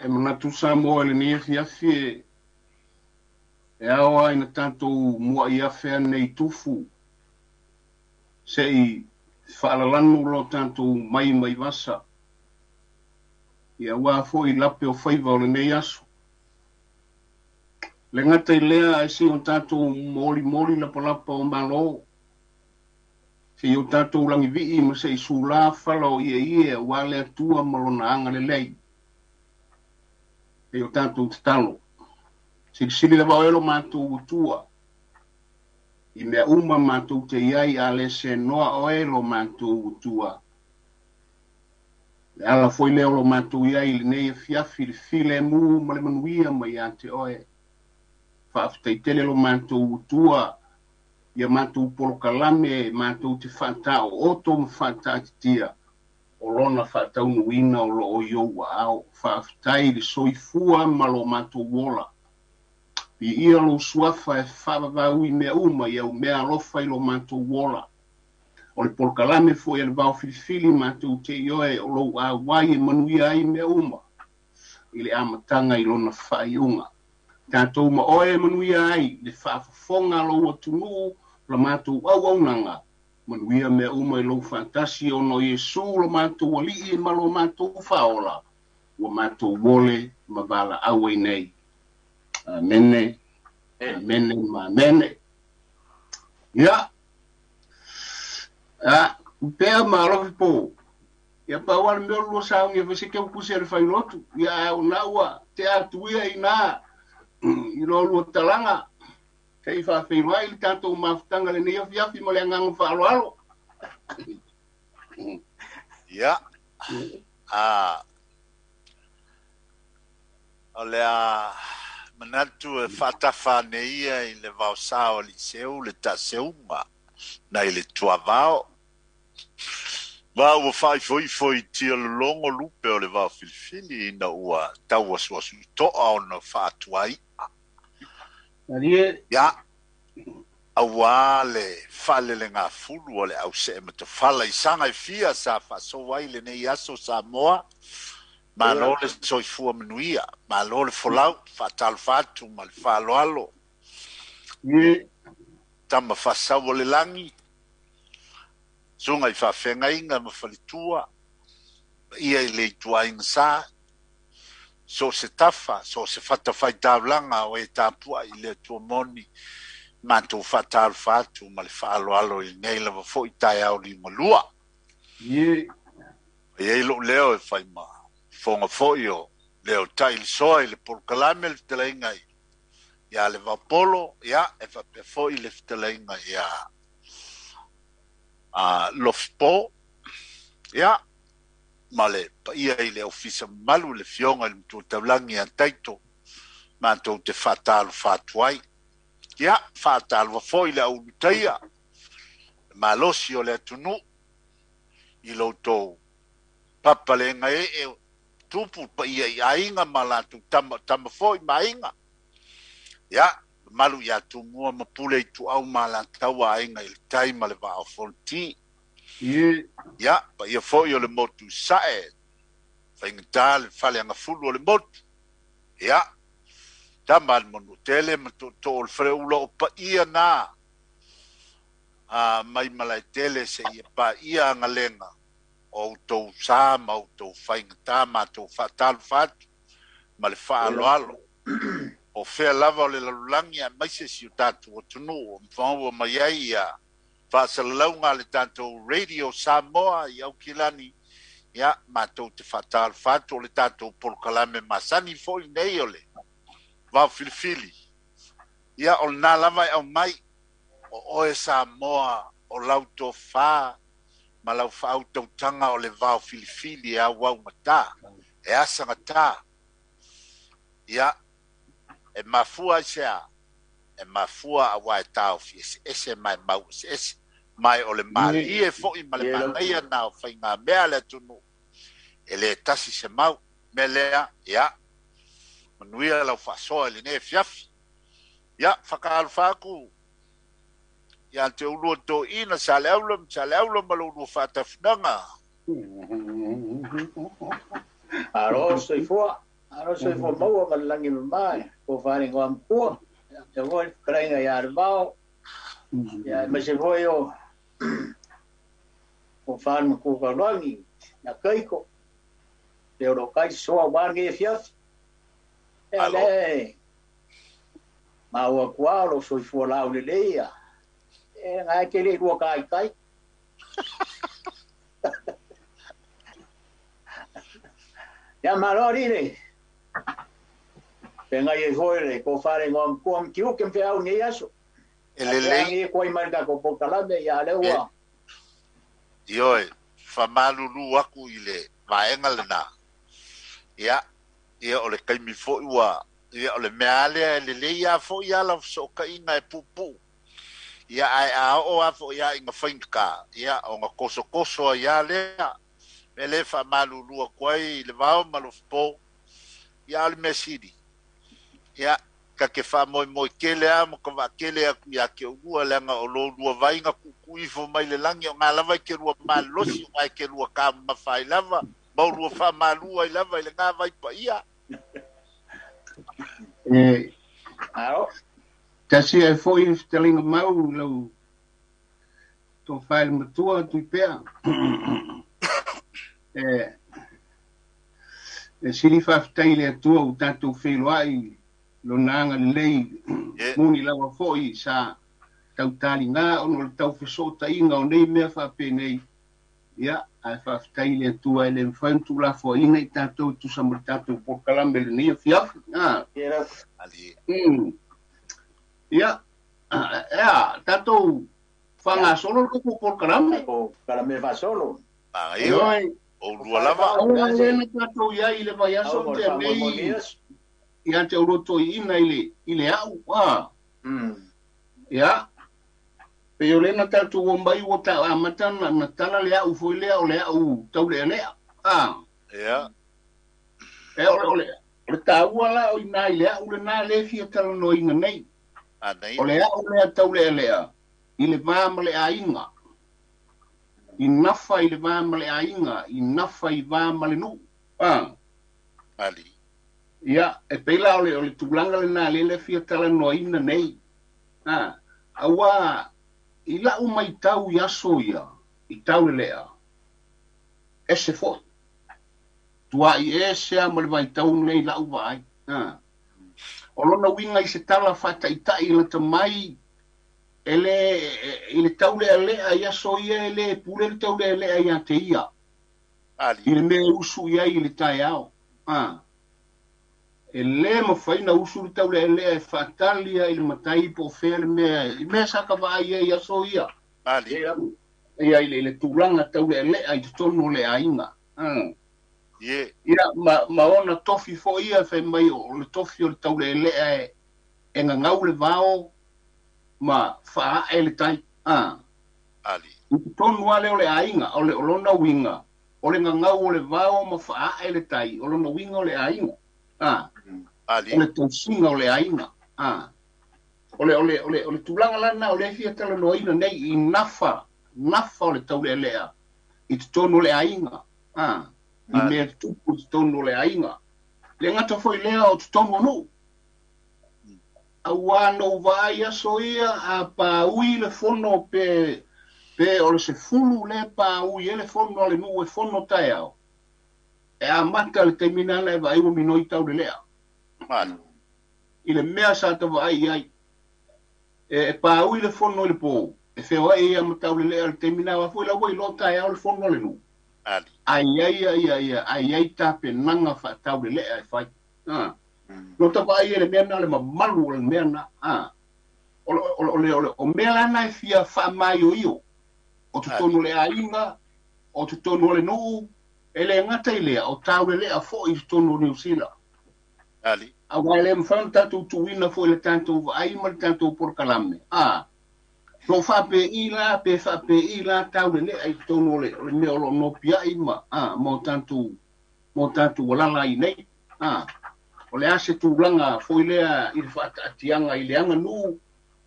E manatu Samoa i lenei afiafi e ao lava ina tatou muai afe ane i tufu se i faalalanu lo tatou mai mai vasa, ia aua foi lape o faiva o lenei aso. Le gata i lea, ae se i o tatou molimoli lapalapa o Malo, se i o tatou lagivii ma se i sulā fala o ieie aua le Atua ma lona agalelei. Se i o tatou tatalo. Silisili lava oe lo matou Atua i mea uma matou te i ai, a le senoa oe lo matou Atua. Le ala foi lea o lo matou i ai i lenei afiafi, le filemu ma le manuia mai ia te oe. Faafetai tele lo matou Atua ia matou polokalame matou te faataooto ma faataatitia o lona faataunuuina o lo o i ou aao. Faafetai i le soifua ma lo matou ola. Viia lou suafa e faavavau i mea uma i au mea alofa i lo matou ola. O le polokalame foi a le Vao Filifili matou te ioe o lou auai e manuia ai mea uma i le amataga i lona faaiuga. Tatou ma oe e manuia ai le faafofoga a lou atunuu la matou auaunaga. Manuia mea uma i lou faatasi ona o Iesu lo matou Alii ma lo matou Faaola ua matou ole ma valaau ai nei. Amene, amene ma amene. Ia, a, pea ma alofi po. Ia pau lava le mea o le lua sauni e fai se keu pusi a le failotu. Ia ae o na ua te atu ia i na i lo lua talaga. Se i faafeiloai le tatou mafutaga lenei afiafi ma le agaga faaaloalo. Ia, a o le a manatu e faatafa ane ia i le vaosā o Aliseu le taaseuga nai le tuavao. Ma ua faaifoifo i tia lologo lupe o le vao filifili ina ua tau asuasu toa ona faatuai'a. Malie. Ia, auā le faalelegafulu o le ausee matafala i saga e fia sa faasou ai lenei aso Samoa. Malo le soifua manuia, malo le folau, faatalofa atu ma le faaaloalo. Tama faasau o le lagi, susuga i faafeagaiga ma faletua, paia i le ituaiga sa, so o se tafa, so o se fatafaitaulaga o e tapuai i le Atua moni, matou faatalofa atu ma le faaaloalo i lenei lava foi taeao liugalua. E i ai lou leo e fai ma fofoga foi o leo tailisoa i le polokalame le fetalaiga ia le Vaopolo, ia e faapea foi le fetalaiga ia Lofipo, ia ma le paia i le ofisa mamalu le afioga i le Matua Taulagi ia Taito, matou te faatalofa atu ai. Ia, faatalofa foi le au ulutaia, le malosi o le atunuu i lo outou papalega ee tupu paia i aiga ma latou tama, tama foi ma aiga. Ia, mamalu ia Tumua ma Pule Ituau ma Alataua, Aiga i le Tai ma le Vaa o Fonoti. Ia, paia foi o le motu i Sae, faigata le faleagafulu o le motu. Ia, tama a le Manuatele ma tootoo o le Faleula o paia na a mai Malaetele seia paia agalega o outou sa ma outou faigata, matou faatalofa atu ma le faaaloalo. O fea lava o le lalolagi aemaise si o tatou atunuu o mafaua mai ai ia faasalalauga a le tatou Radio Samoa i Aukilani, ia matou te faatalofa atu. O le tatou polokalame masani foi nei o le Vao Filifili, ia o lena lava e aumai o oe Samoa o lau tofa ma lau faautautaga o le vao filifili e auaugata, e asagata. Ia, e mafua ai se a? E mafua aua e taofi eseese ma e mau eseese, ma e o le malie foi ma le manaia na o faigamea a le atunuu, e le tasi se mau. Mea lea, ia, manuia lau faasoa i lenei afiafi. Ia, whakaalofa atu ia te ulua toeaina Saleaula ma Saleaula ma lo ulua faatafunaga. Alo, soifua. Alo soifua maua ma le lagi mama e tofa i le Igoamatua, ia faapea foi le fetalaiga ia Levao, ia aemaise foi o tofa le Matua Taulagi ia Taito, le o lo o tai soa aua lenei afiafi. Ia Malo. lea e maua atu lava o lo o soifua laulelei ia, e na e te le i lua taitai. Ia malo alii le feagai ai foi le tofa le Igoamatua ma tiute ma feau i lenei aso. E A pea lelei. nei e tuai mai le tatou polokalame, ia lea E ua ioe, faamalulu aku i le vaega lenā. Ia, ia o le taimi foi ua, ia o le mea lava lea e lelei lava foi ala o fesootaiga e puupuu. Ia ae a oo lava foi lava ina faigata, ia ona tosotoso ai lava lea. Mea lea e faamalulu atu ai i le vao ma Alofapo. Ia a o le mea sili, ia ta te faamoemoe tele lava ma tavaatele atu ia te oulua leaga o lo lua vaaiga tuutuu ifo mai le lagi o ngā lava i te lua malolosi o ngā i te lua taumamafa ai lava ma o lua faamalu ai lava i le ngā vai paia. E Alo. tasi ai foi le fetalaiga mau lau tofa i le matua Tuipea. E e sili faafetai i le Atua ua tatou feiloai lona agalelei E moni lava foi sa tautaliga ona o le taufesootaiga o nei mea faapenei. Ia, ae faafetai i le Atua e le mafai ona tuulafoaiina i tatou e tusa ma le tatou polokalame i lenei afiafi. Ah. Ia. Ali. Ia, ea, tatou faagasolo le tatou polokalame. Tatou polokalame faasolo. Magaia. Ioe. O lua lava. Aua le na tatou iai i le vaiaso Au mo le tea faamoemoe nei nei aso. ia te aulotoiina i le au. Ah. Ia, pe o le na tatou o mai ua ta amata na tala le au foi lea o le au taulealea. Ah. Ia. E o le taua la o ina i le au lenā le fia talanoaina nei. Anaia. O le au lea taulealea i le va ma le aiga. I nafa i le va ma le aiga, i nafa i va ma le nuu. Ah. Ali. Ia, e pei la o le tulaga lenā le le fia talanoaina nei. Ah. Aua i lau maitau i aso ia, i taulelea, ese foi. Tuai ese a ma le vaitau nei lau vaai. Ah. O lona uiga i se tala faataitai lata mai e le i le taulealea i aso ia e le pule le taulealea ia te ia. Ali. I le mea e usu i ai i le taeao. Ah. E le mafai na usu le taulealea e faatalia i le matai po o fea le mea, i mea sa ka vaai ai i aso ia. Ali. Ia. Ia i le tulaga taulealea i totonu o le aiga. Ah. Ie. Ia, ma ona tofi foi ia fai mai o le tofi o le taulealea e gagau le vao ma faae le tai. Ah. Ali. I totonu lava lea o le aiga, o le o lona uiga, o le gagau o le vao ma faae le tai, o lona uiga o le aiga. Ah. Ali. O le tausiga o le aiga. Ah. O le tulaga lana o le fia talanoaina nei i nafa, nafa o le taulealea i totonu o le aiga. Ah. I Ali. mea tupu i totonu o le aiga. Le gata foi lea o totonu o nuu. Auā na ou vaai aso ia a paui le fono pe o le 10 le paui e le fono a le nuu e fono taeao. E amata le taimi lana e vaai ua minoi taulelea. Ali. I le mea sa ta vaai ai. E paui le fono i le pō. E feoai ia ma taulelea le taimi na foi la ua iloa taeao le fono a le nuu. Ali. Ai ai ai ai ai ai tapenaga faataulelea e fai. Ah. No ta vaai e le mea na le mamalu o le mea na. Ah. O le mea lana e fia faamaioio. O totonu o le aiga, o totonu o le nuu, e le gata i lea, o taulelea foi i totonu o Niu Sila. Ali. Aua e le mafai ona tatou tuuina foi le tatou vaai ma le tatou polokalame. Ah. No faapei la, pe faapei la taulelea i totonu o le mea o lo o nopiai ma, ah, mo tatou alala ai nei. Ah. O le a se tulaga foi lea i le faataatiaga i le aganuu,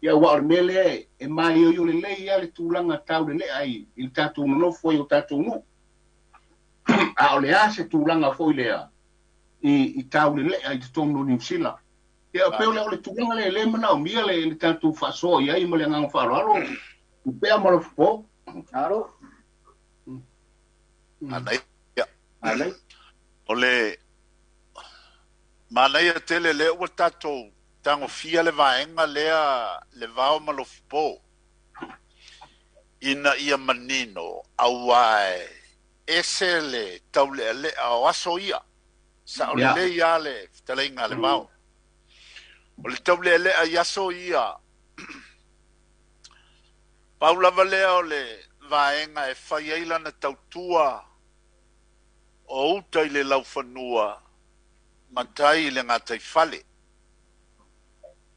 ia ua o le mea lea e maioio lelei ia le tulaga taulelea i le tatou nonofo ai o tatou nuu. A o le a se tulaga foi lea i taulele'a i totonu o Niu Sila. Ia pei o le tulaga lea e lē manaomia le tatou faasoa i ai ma le agaga faaaloalo pea ma Lofipo. Alo. Manaia. Alai. O le manaia tele lea ua tatou tagofia le vaega lea le vao ma Lofipo ina ia manino auā e ese le taulealea o aso ia sa o lelei lava le fetalaiga a le vao. O le taulealea i aso ia pau lava lea o le vaega e fai ai lana tautua o uta i le laufanua ma tai i le gataifale.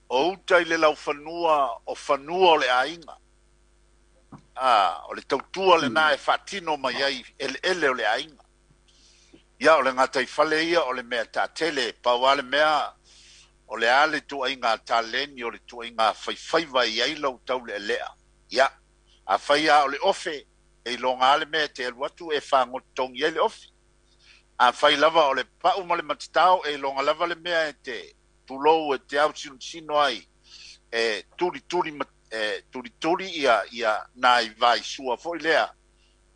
O uta i le laufanua o fanua o le aiga. O le tautua lena e faatino mai ai eleele o le aiga. Ia o le gataifale ia o le mea taatele, pau lava le mea o le a le tuaiga taleni o le tuaiga faifaiva i ai lau taulealea. Ia, afai lava o le ofe, e iloga lava le mea e te alu atu e fagototogi ai le ofe. Afai lava o le pau ma le matatao, e iloga lava le mea e te tulou e te ausinosino ai e tulituli tulituli ia nai vaisua foi lea.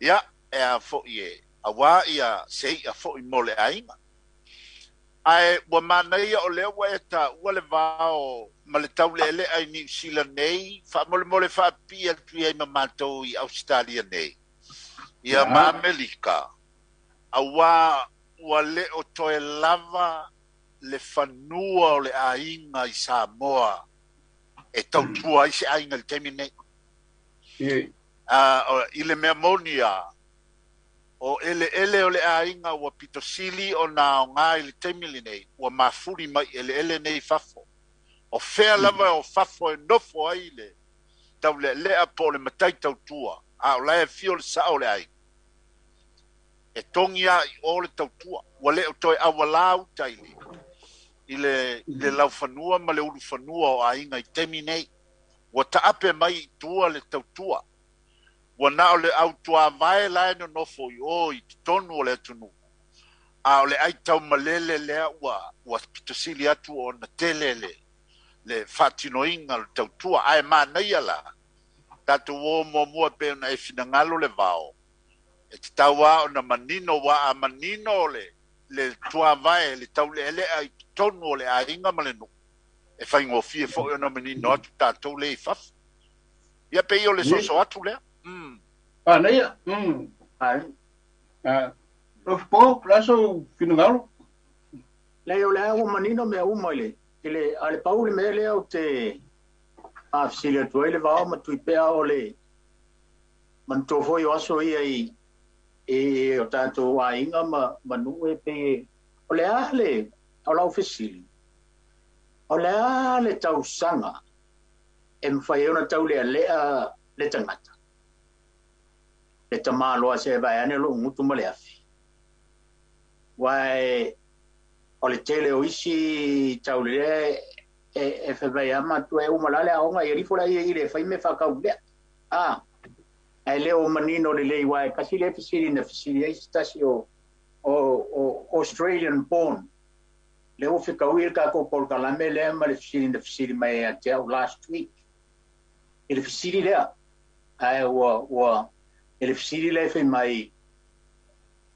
Ia, e a foi e auā ia se i'a foi mo le aiga. Ae ua manaia o lea ua e taua le vao ma le taulealea i Niu Sila nei, faamolemole faapipii atu i ai ma matou i Ausetalia nei, ia ma Amerika, auā ua le o toe lava le fanua o le aiga i Samoa e tautua ai se aiga i le taimi lenei. I le mea moni lava, o eleele o le aiga ua pitosili ona aoga i le taimi lenei, ua mafuli mai eleele nei i fafo. O fea lava o fafo e nofo ai le taulealea po o le matai tautua, a o la e afio le sao o le aiga, e togi lava i o le tautua. Ua le o toe aualā uta i le laufanua ma le ulufanua o aiga i taimi nei. Ua taape mai i tua le tautua. Ua na o le autuavae la e nonofo i o i totonu o le atunuu. A o le ai taumalele lea ua pitosili atu ona tele le faatinoina o le tautua. Ae manaia la, tatou o muamua pei ona e finagalo le vao, e tatau lava ona manino, ua a manino le tuavae, le taulealea i totonu o le aiga ma le nuu, e faigofie foi ona manino atu tatou le i fafo. Ia pei o le soso atu lea. Manaia. Lofipo, o le a sou finagalo? Leai, o le a ua manino mea uma i le a le pau le mea lea ou te faafesili atu ai le vao ma Tuipea o le manatua foi o aso ia i o tatou aiga ma nuu e pei o le a le o lau fesili, o le a le tausaga e mafai ai ona taulealea le tagata, le tamāloa se vae ane lou gutu ma le afi. Uae o le tele o isi taulelea e fai a matua e uma la le aoga ia lifo la ia i le fai me faakaulea. Ae le o manino lelei uae kasi le fesili na fesili ai se tasi o Australian born. Le ua fekaui le tatou polokalame lea ma le fesili na fesili mai ia te au last week. I le fesili lea, ae ua i le fesili lea fai mai,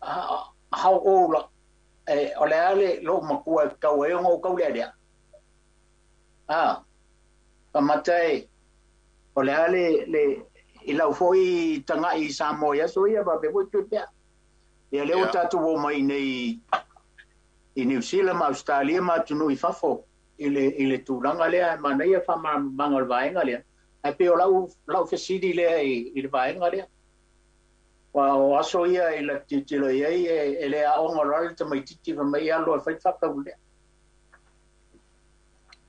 how old o le a le lou matua e tau ai ona ou taulealea. Pamata e o le a le i lau foi taga'i i Samoa i aso ia faapea foi Tuipea. Ia lea ua tatou o mai nei i Niu Sila ma Australia ma atunuu i fafo i le tulaga lea, manaia faamalamalamaga o le vaega lea. Ae pei o lau fesili lea i le vaega lea. Ua o aso ia i la tilotilo i ai e le aoga loa le tamaitiiti fai mai alo e fai faataulelea.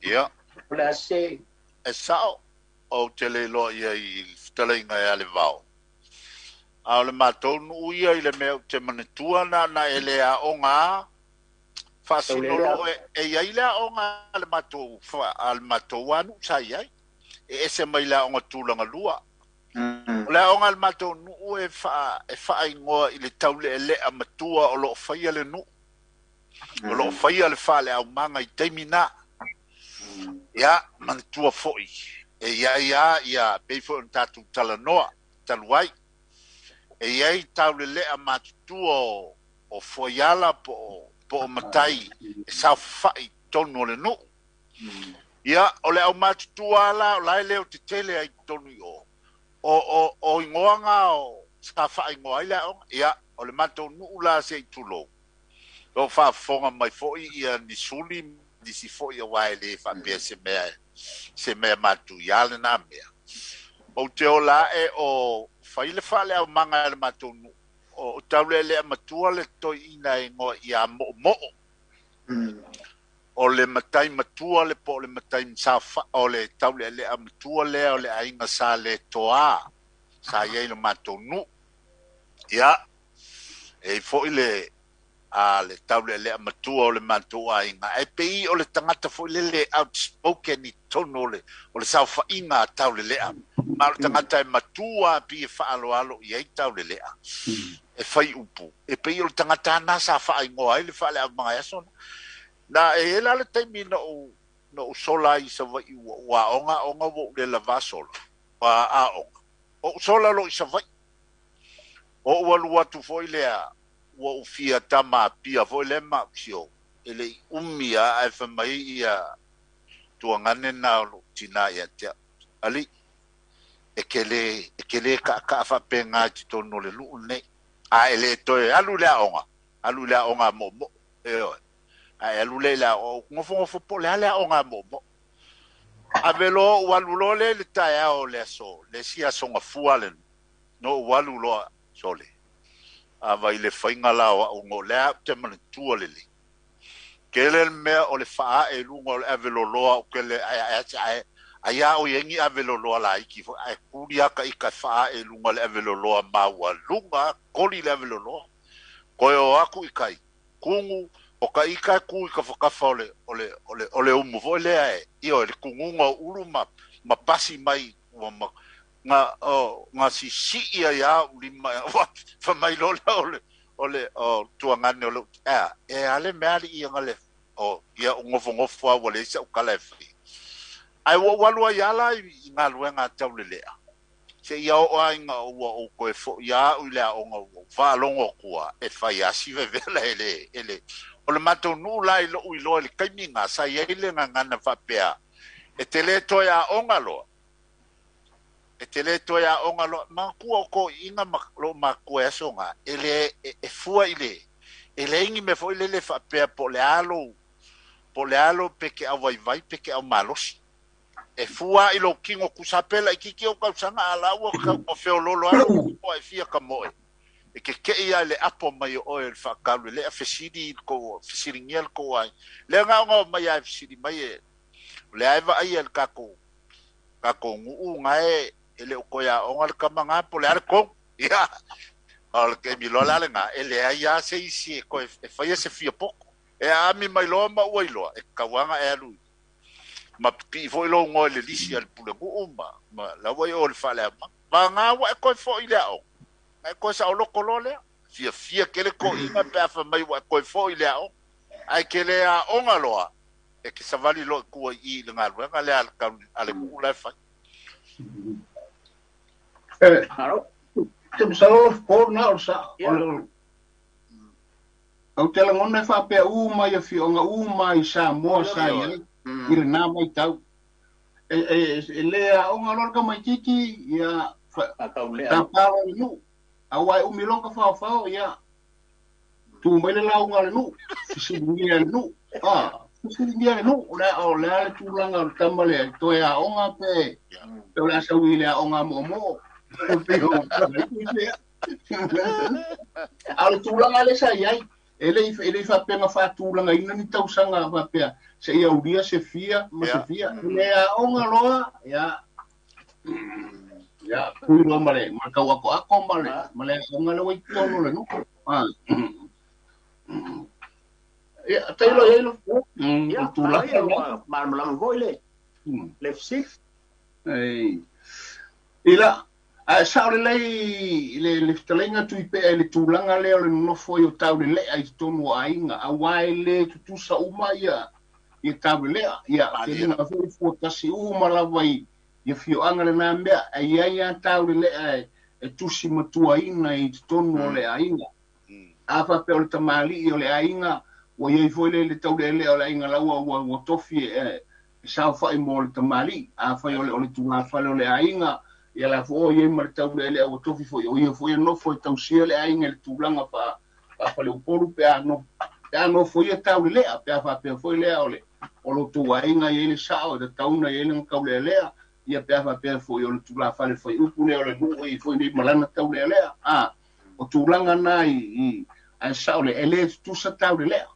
Ia. O le a se E sao, ou te le iloa ia i le fetalaiga e a le vao. A o le matou nuu ia i le mea ou te manatua na e le aoga a faasino loo e i ai le aoga a le matou a nuu sa i ai. E ese mai le aoga tulaga lua. O le aoga a le matou nuu e faaingoa i le taulealea matua o loo faia le nuu. O loo faia le faaleaumaga i taimi na. Ia, manatua foi, e iai a ia pei foi ona tatou talanoa talu ai. E iai taulelea matutua o fuaiala po o matai e saofafai i totonu o le nuu. Ia, o le aumatutua la o la e leo tetele ai totonu i o. O igoaga o sa faaigoa ai le aoga. Ia, o le matou nuu la se i tulou. O faafofoga mai foi ia ni suli nisi foi aua e le faapea se mea matuia lena mea. Ou te ola ae o fai le faaleaumaga e le matou nuu. O taulelea matua le toeaina e igoa ia Moomoo. O le matai matua le po o le matai saofa o le taulelea matua lea o le aiga sa le toa sa iai le matou nuu. Ia, e foi le a le taulelea matua o le matou aiga. E pei o le tagata foi lele outspoken i totonu o le saofaiga a taulelea. Ma o le tagata e matua pi e faaloalo i ai taulelea. E fai upu. E pei o le tagata ana sa faaigoa ai le faaleaumaga e aso. Na e ela le taimi na o sola i Savaii ua aoga ua ou le lava sola. Ua aoga. O sola lo i Savaii. O ua alu atu foi lea ua ou fia tama pia foi le mausio. E le umi a ae fai mai ia tuagane na o lou tina ia te au. Ali, e ke le ka faapenga i totonu o le nuu lenei. A e le toe alu le aoga moomoo. E oe. Ae alu le aoga, ngofongofo po le aoga moomoo. Ave loa ua alu loa le taeao o le aso, le isi aso gafua le no ua alu loa sole. A vai le faiga la o au ngo lea te manatua lelei. Kele le mea o le faae luga o le aveloloa o kele ai ai a o iengi aveloloa la iki fo ai kuli aka ika faae luga le aveloloa maua luga koli le aveloloa. Koe o aku i kai kungu o ka ika ku i ka whakafa o le umu foi lea e i o le kungunga o ulu ma pasi mai ua ma nga o nga sisi ia ia ulima fa mai lola o le o tuangane o le e ale me ali ia ngale o ia ngofongofo a wale sa ukala e fi ai wo walu ia la i ngā luenga taulelea se ia o ai nga ua o koe fo ia u le o nga whaalongo kua e whai asi vevela ele o le matou nuu la i lou iloa i le kaimi ngā sa iai le gagana faapea e te lē toe aoga loa e te lē toe aoga loa makua o koʻiʻiga ma loo makua e aso gā e lē e fua i le e leai mea foi lele faapea po o le alo pe ke au vaivai pe ke au malosi e fua i lou kino kusapela i kiki o kausaga a laua ka feololo alo o e fia ka moe e ke kei ia le apo mai o oe le faakalu le fesili ko fesiligia le kou ai le gaoga mai ai fesili mai e le ai vaai le kako nguu ngae e le o koe aoga le kamaga po le ale kou ia o le kemi loa le nga e le ai a se isi e koe e faia se fia poko e ami mai loa ma ua iloa e kauaga e alu ma pipi foi lo ngoe le lisi a le pule nguu ma laua i o le faaleama ma ngā wa e koe foi le aoga e koe sa oloko loa lea fia fia kele ko inga pe afa mai wa koe foi le aoga ai ke le aoga loa e ke savali loa kua i le galuega lea a le kuu la e fai. Te masalo po na o sa o te lagona e faapea u mai afioaga u mai Samoa sa i ai i lenā maitau e lē aoga loa le kamaititi ia tapalo le nuu auā e umi loa ka faofao ia tu mai le lauga le nuu fesiligia le nuu fesiligia le nuu o le a le tulaga o le tama lea toe aoga pe o le a saui i le aoga moomoo a o le tulaga le sa i ai e le faapega faatulagaina ni tausaga faapea se ia ulia se fia ma se fia le aoga loa ia ia pui loa ma le tau akoako ma le aoga le ua i totonu o le nuu ia tailo ia ilo o tulaga malamalama foi le fesili ila Ae sao lelei le fetalaiga Tuipea i le tulaga lea o le nonofo ai o taulelea i totonu o aiga, auā e lē tutusa uma ia taulelea. Ia teliga foi fuatasi uma lava i afioaga lenā mea, e iai lava taulelea e tusi matuaina i totonu o le aiga. A faapea o le tamalii o le aiga, ua iai foi le taulealea o le aiga laua ua tofi e saofai mo le tamalii. Afai o le tugafale o le aiga, ia la foi o iai ma le taulealea ua tofi foi o ia foi e nofo e tausia le aiga i le tulaga faafaleupolu pe a nofo ia taulelea, pe a faapea foi lea o lo tou aiga iai le sao e tatauna iai le taulealea, ia pe a faapea foi o le tulafale faiupu lea o le nuu e foi nei malana taulealea. O tulaga na i ae sao le e lē tutusa taulelea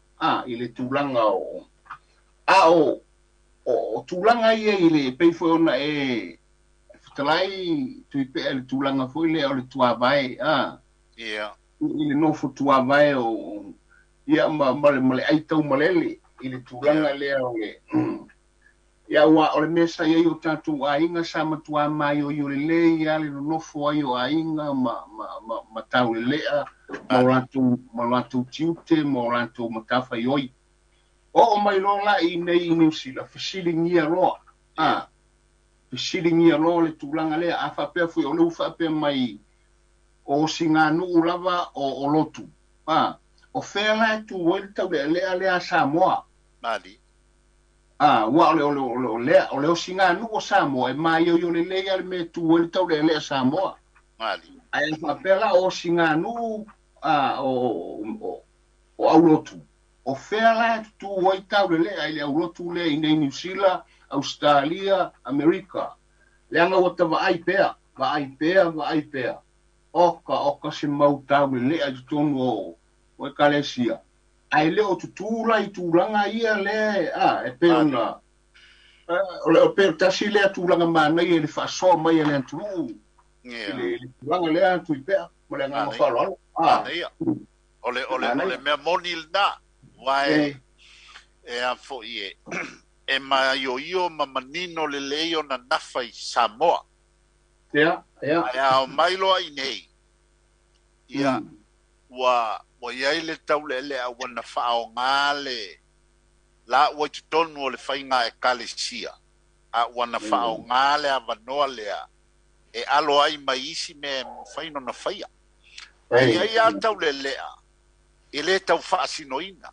i le tulaga o a o tulaga ia i le pei foi ona e fetalai Tuipea i le tulaga foi lea o le tuavae i le nofo tuavae o ia ma le ai taumalele i le tulaga lea o le ia ua o le mea sa iai o tatou aiga sa matuā maioio lelei a le nonofo ai o aiga ma taulelea ma o latou tiute ma o latou matafaioi. Oo mai loa la i nei i Niu Sila, fesiligia loa. Fesiligia loa le tulaga lea, a faapea foi o le ua faapea mai o siganuu lava o lotu. O fea la e tu ai le taulealea lea a Samoa. Mali. Ua o le osiganuu o Samoa e maioio lelei a le mea e tu ai le taulealea Samoa. Mali. Ae faapea la o siganuu o aulotu. O fea la e tutu ai taulelea i le aulotu lea i nei Niu Sila, Australia, Amerika. Leaga ua tavaai pea, vaai pea, vaai pea. Oka se mau taulelea i totonu o ekalesia. Ae le o tutū la i tulaga ia lea e pei ona o le pei tasi lea tulaga manaia i le faasoa mai e le atunuu i le tulaga lea Tuipea ma le agaga faaaloalo. O le mea moni lena, uae e a foi e maioio ma manino lelei ona nafa i Samoa. Ia. Ae ao mai loa i nei, ia, ua iai le taulealea ua na faaogā le la ua i totonu o le faiga ekalesia, a ua na faaogā le avanoa lea e alo ai mai isi mea e mafai ona faia. Ae iai lava taulelea e lē tau faasinoina,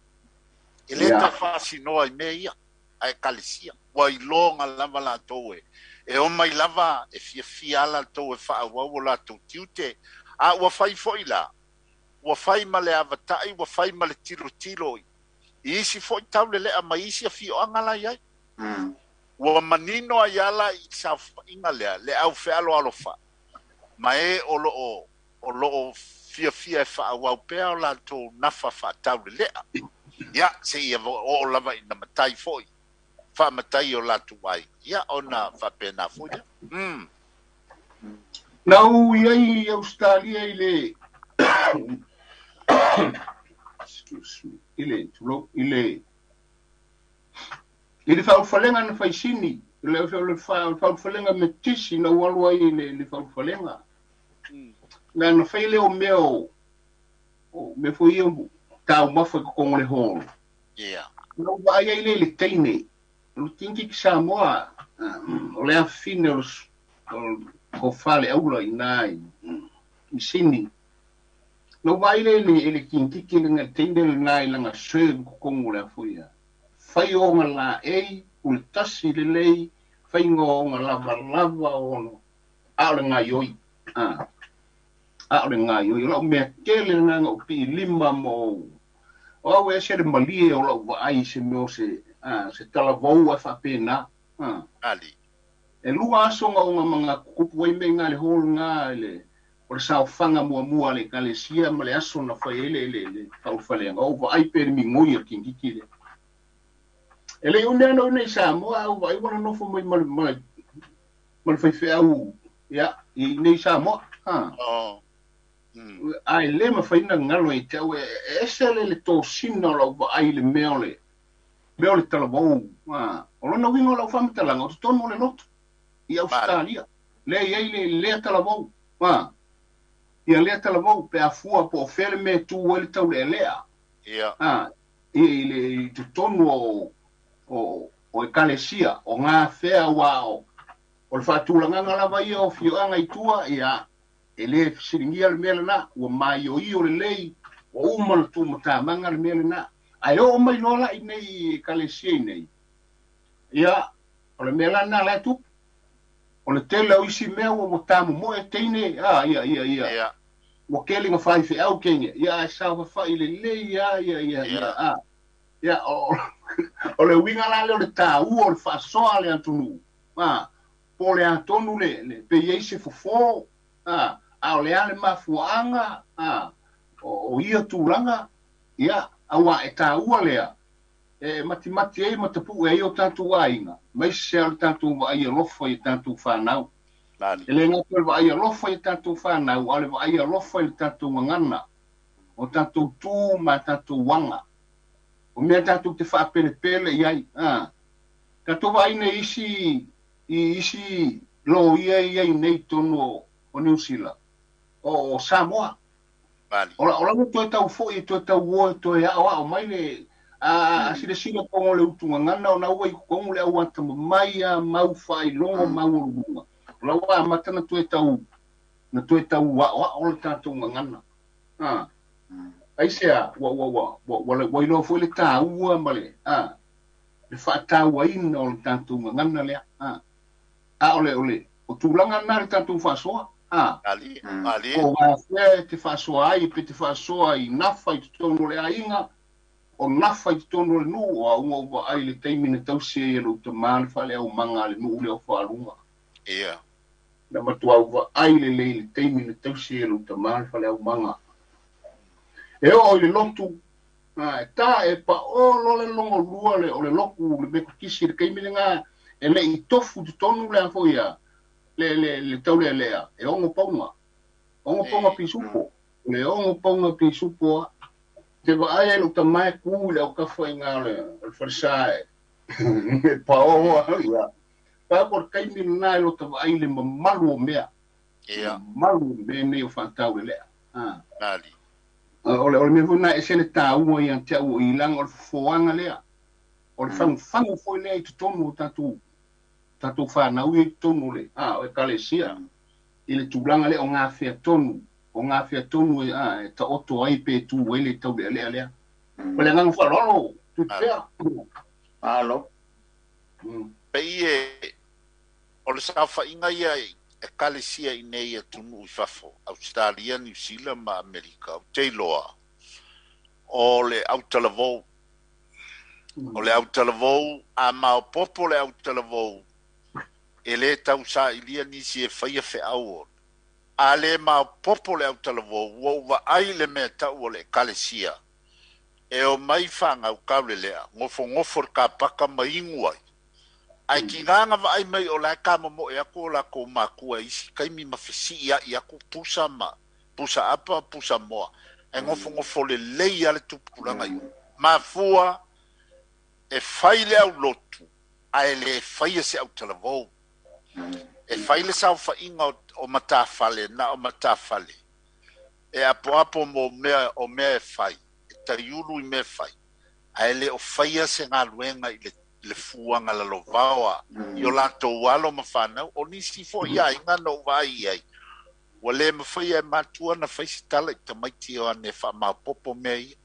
e lē tau faasinoa i mea ia a ekalesia. Ua iloga lava latou e omai lava e fiafia a latou e faaauau o latou tiute. A ua fai foi la, ua fai ma le avatai, ua fai ma le tilotilo i isi foi taulelea mai isi afioaga la iai. Ua manino ai ala i saofaiga lea, le au fealoalofa, ma e o loo fiafia e faaauau pea o latou nafa faataulelea. Ia, seia oo lava ina matai foi, faamatai o latou aiga. Ia, ona faapena foi lea. Na ou iai i Australia i le excuse me, i le tulou, i le faaulufalega na faisini, le faaulufalega metisi na ua alu ai i le faaulufalega. Na fai lea o mea o mea foi ia taumafa i totonu o le hall. Na ou vaai ai lea i le teine, o le teineitiiti Samoa, o le afafine o tofa le aula i ina i Sini. Na ou vaai lea i le teineitiiti le teine lena i lana serve i totonu o le afoi ia. Fai ona laei, o le tasi lelei, faiga ona lavalava ono, a o le gaioi. A o le gaioi. O lau mea tele lena na ou piilima ma ou. O au e ese le malie o lau vaai se mea o se talavou e faapena. Ali. E lua aso nga ona manga kukupu ai me ngā le hall ngā le o le saofaga muamua a le ekalesia ma le aso na fai ai le faaulufalega. O vaai pe le migoi a le teineitiiti lea. E le umi ana ina i Samoa au vaai ua nonofo mai ma le faifeau ia i nei Samoa. Ae lē mafai na galo ia te au e ese le tosina o lau vaai i le mea o le talavou. O lona uiga o lau faamatalaga o totonu o le lotu i Australia lea iai le lea talavou. A ia lea talavou pe afua po o fea le mea e tu ai le taulealea. Ia. A i le i totonu o ekalesia o gafea ua o le faatulagaga lava ia o afioaga i tua, ia e lē fesiligia le mea lenā ua maioio lelei ua uma le tumatamaga le mea lenā ae oo mai loa laʻi nei i ekalesia i nei ia o le mea lana la e tupu o le tele o isi mea ua tamomoe teine a ia ia ia Ia. Ua kele na fai feau kenge ia ae saofafaʻi lelei a ia ia ia a ia o le uiga la lea o le tāua o le faasoa le atunuu a po o le atonu le pe i ai se fofo a a o le a le mafuaaga a o ia tulaga ia auā e tāua lea e matimati ai ma tapuʻe ai o tatou aiga maise a o le tatou vaai alofa i tatou fanau. Nani. E lē gata o le vaai alofa i tatou fanau a o le vaai alofa i le tatou gagana o tatou tu ma tatou aga o mea tatou te faapelepele i ai a tatou vaai nei isi i isi loia ia i nei tonu o Niu Sila o Samoa. Nani. O la ua toe tau foʻi toe tau o e toe aʻoaʻo mai le a silasila pono le utugagana ona ua i totonu le au atamamai a mau faailogo maualuluga o la ua amata na toe tau aʻoaʻo le tatou gagana a aisea ua ua ua ua ua iloa foi le tāua ma le a le faatauaina o le tatou gagana lea a a o le o le o tulaga na le tatou faasoa a Ali. Ali. O gafea e te faasoa ai pe te faasoa i nafa i totonu o le aiga o nafa i totonu o le nuu o auga o vaai le taimi na tausi ai e lou tamā le faaleaumaga a le nuu lea o faaluga. Ia. Na matua au vaai lelei le taimi na tausi ai e lou tamā le faaleaumaga. E oo i le lotu a e tā e paolo le logolua le o le lotu le metotisi le taimi lena e leʻi tofu totonu le a foi a le taulealea e ogo pauga pisupo le ogo pauga pisupo a te vaai ai lou tamā e ku i le aukafa iga o le falesa e paoo a ia pa ko le taimi lenā e lota vaai le mamalu o mea. Ia. Mamalu o mea nei o faataulelea a Nani. O le mea foi na ese le tāua ia te au o ilaga o le fofoaga lea o le fagufagu foi lea i totonu o tatou fanau ia i totonu o le a o ekalesia i le tulaga lea o gafea tonu e a e taoto ai pe tu ai le taulealea lea o le agaga faaaloalo tuipea. Alo. Pe ie o le saofaiga ia ekalesia i nei atunuu i fafo Australia, Niu Sila ma Amerika ou te iloa o le autalavou. O le autalavou a maopopo le autalavou e lē tausailia nisi e faia feau o a lē maopopo le autalavou ua ou vaai le mea tau o le ekalesia e o mai fagau kaulelea gofogofo le kapaka ma igu ai ae kigaga vaai mai o lae kamomoʻe aku o lakou makua isi taimi ma fesiʻi aʻi aku pusa ma pusa apa pusa moa e gofogofo lelei a le tupulaga i mafua e fai le aulotu ae lē faia se autalavou e fai le saofaiga o matafale na o matafale e apoapo mo mea o mea e fai e taiulu i mea fai ae lē o faia se galuega i le fuaga lalovaoa i o latou alo ma fanau o nisi foʻi aiga na ou vaai ai ua lē mafaia e matua na fai se tala i tamaiti o ane faamaopopo mea ia.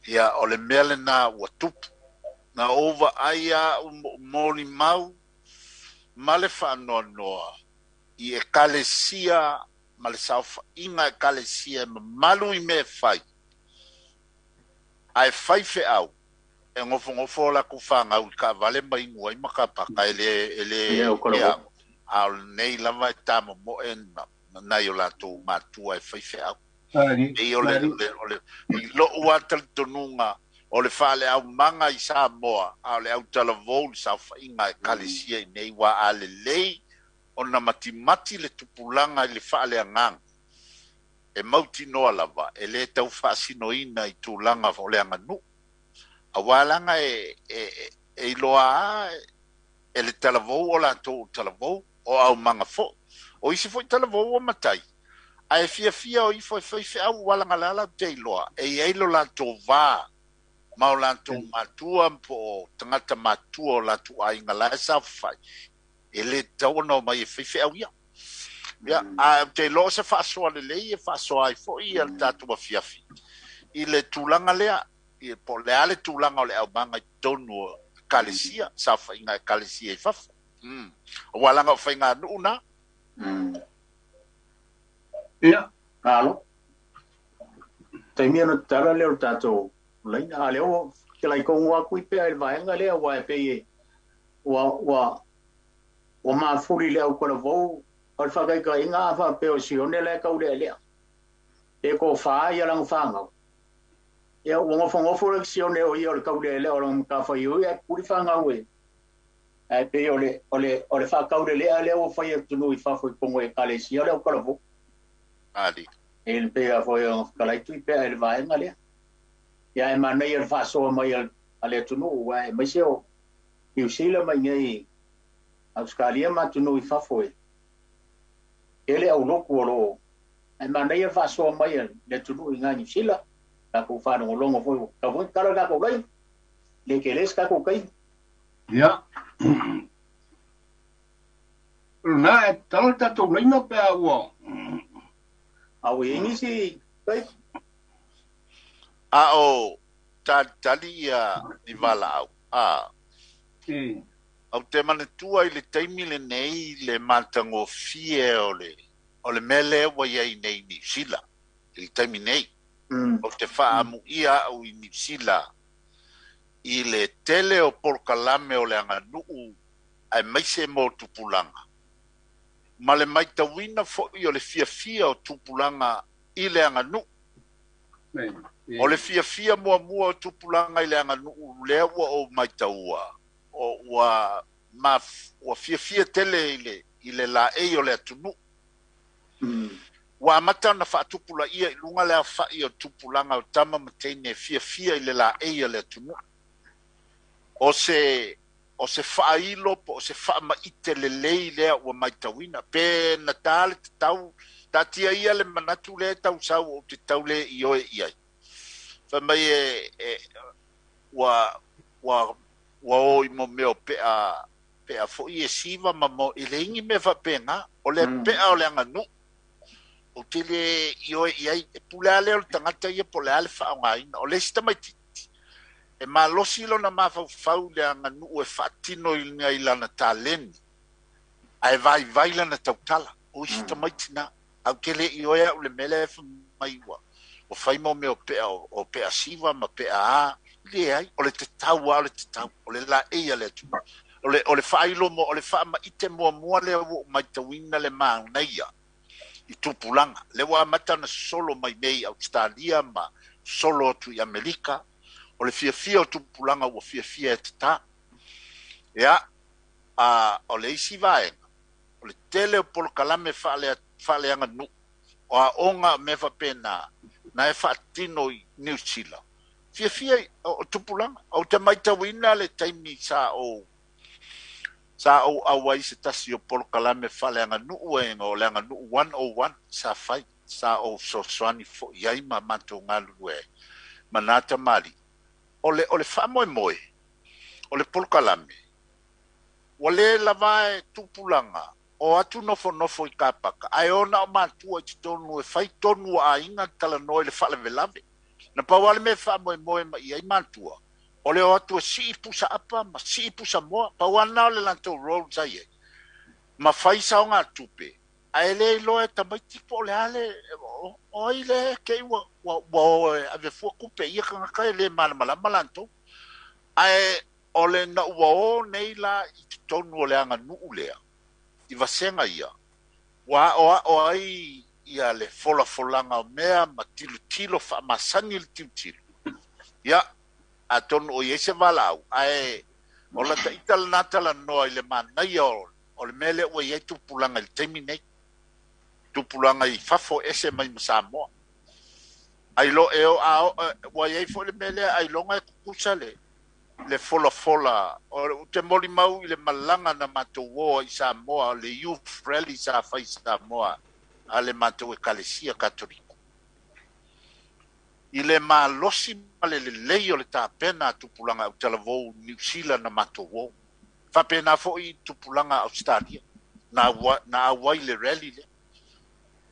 Ia o le mea lenā ua tupu na ou vaai aʻu molimau ma le faanoanoa i ekalesia ma le saofaiga ekalesia e mamalu i mea e fai ae fai feau e gofogofo o lakou fagau i kaavale ma igu ai ma kapaka e lē Ia o ia a o lenei lava e tamomoe na nai o latou matua e fai feau. Ali. E o le o le i loʻu a talitonuga o le faaleaumaga i Samoa a o le autalavou le saofaiga ekalesia i nei ua a lelei ona matimati le tupulaga i le faaleagaga e mautinoa lava e lē tau faasinoina i tulaga o le aganuu auā laga e iloa a e le talavou o latou o talavou o aumaga foʻi O isi fo'i talavou ua matai, ae fiafia o ifo e faifeau ua alagalā latou te iloa, e i ai lo latou va ma o latou matua po o tagata matua o latou aiga la e saofafai, e lē tatau ona omai e faifeau ia. Ia, ae ou te iloa o se faasoa lelei e faasoa ai fo'i ia le tatou afiafi i le tulaga lea, ia po o le a le tulaga o le aumaga i totonu o ekalesia, saofaiga a ekalesia i fafo. Aua leaga o faiganuu na. Ia. Malo. Taimi ona tatala lea o le tatou laina. A lea ua telai tonu atu i pea i le vaega lea, aua e pei e ua mafuli i le autalavou o le faataitaiga a faapea o Sione la e taulealea. Pe tofa ia lana fanau. Ia ua nofonofo le Sione o ia o le taulealea o lana matafaioi ae pupuli fanau e. Ae pei o le faataulelea lea ua fai atunuu i fafo i totonu o ekalesia o le autalavou. Ali. E le pei a foi o fetalai tui pea i le vaega lea. Ia e manaia le faasoa mai a le atunuu, aua aemaise o Niu Sila ma i inei Ausetalia ma atunuu i fafo e tele aulotu o lo o. Ae manaia le faasoa mai a le atunuu i ina Niu Sila. Tatou faalogologo foi, ua tatau foi ona tatala le tatou laina. Le tele se tatou taimi. Ia. O lena e tatala le tatou laina pe a ua. A ua i ai nisi taimi? A o talitali ia ni valaau. A. Ou te manatua i le taimi lenei le matagofie o le mea lea ua i ai nei i Niu Sila i le taimi nei. Ou te faaamuia au i Niu Sila i le tele o polokalame o le aganuu aemaise mo tupulaga. Ma le maitauina fo'i o le fiafia o tupulaga i le aganuu. O le fiafia muamua o tupulaga i le aganuu lea ua ou maitaua, o ua fiafia tele i le laei o le atunuu. Ua amata ona faatupulaia i luga le aofa'i o tupulaga o tama ma teine e fiafia i le laei o le atunuu. O se faailo po o se faamaite lelei lea ua maitauina. Pe na tā le tatau, taatia ia le manatu lea e tausau ou te taule i oe i ai. Fai mai e ua o i mo mea o pea fo'i e siva ma mo i le ingi mea faapena. O le pea o le aganuu. O te le i oe i ai, e pule a lea o le tagata ia po o le a le faaaogaina. O le isi tamaitiiti, e malosi lona mafaufau i le aganuu e faatino i lana taleni, ae vaivai lana tautala. O isi tamaiti na, au te le i oe au le mea lea e fai mai ua fai mo mea o pea, o pea siva ma pea a, leai, o le tatau a o le tatau, o le laei a le atunuu. O le faailo mo, o le faamaite muamua lea ua ou maitauina le manaia i tupulaga. Le ua amata ona sosolo mai nei i Ausetalia ma sosolo atu i Amerika. O le fiafia o tupulaga ua fiafia e tatā. Ia, o le isi vaega, o le tele o polokalame faaleaganuu, o aoga mea faapena, na e faatino i Niu Sila. Fiafia o tupulaga. Ou te maitauina le taimi sa ou auai se tasi o polokalame faaleaganuu e o le aganuu 101 sa fai, sa ou fesoasoani fo'i ai ma matou galulue ai ma nā tamalii. O le faamoemoe, o le polokalame, ua le lava e tupulaga o atu nofonofo i kapaka, ae ona o matua i totonu e fai tonu a aiga talanoa i le faalavelave. Na pau lava le mea e faamoemoe mai i ai matua, o le o atu e sii pusa apa ma sii pusa moa, pau lava lena o le latou role sa i ai. Ma fai saogatupe, ae le iloa e tamaiti po o le a le, o ai le te i ua o e ave fua tupe ia tagata e le malamalama latou. Ae o le na ua o nei la i totonu o le aganuu lea, i vasega ia, ua aoao ai ia le folafolaga o mea ma tilotilo faamasani le tilotilo. Ia, atonu o i ai se valaau, ae o lata ita lena talanoa i le manaia o le mea lea ua i ai tupulaga i le taimi nei. Tupulaga i fafo ese mai ma Samoa. Ai lo e o a ua i ai foi le mea lea ailoga e tutusa le Le folafola o te molimau i le malaga na matou o i Samoa, le Youth Rally sa fai Samoa a le matou Ekalesia Katoliko. I le malosi ma le lelei o le tapena a tupulaga autalavou Niu Sila na matou o. Faapena foi tupulaga Ausetalia na auai le rally lea.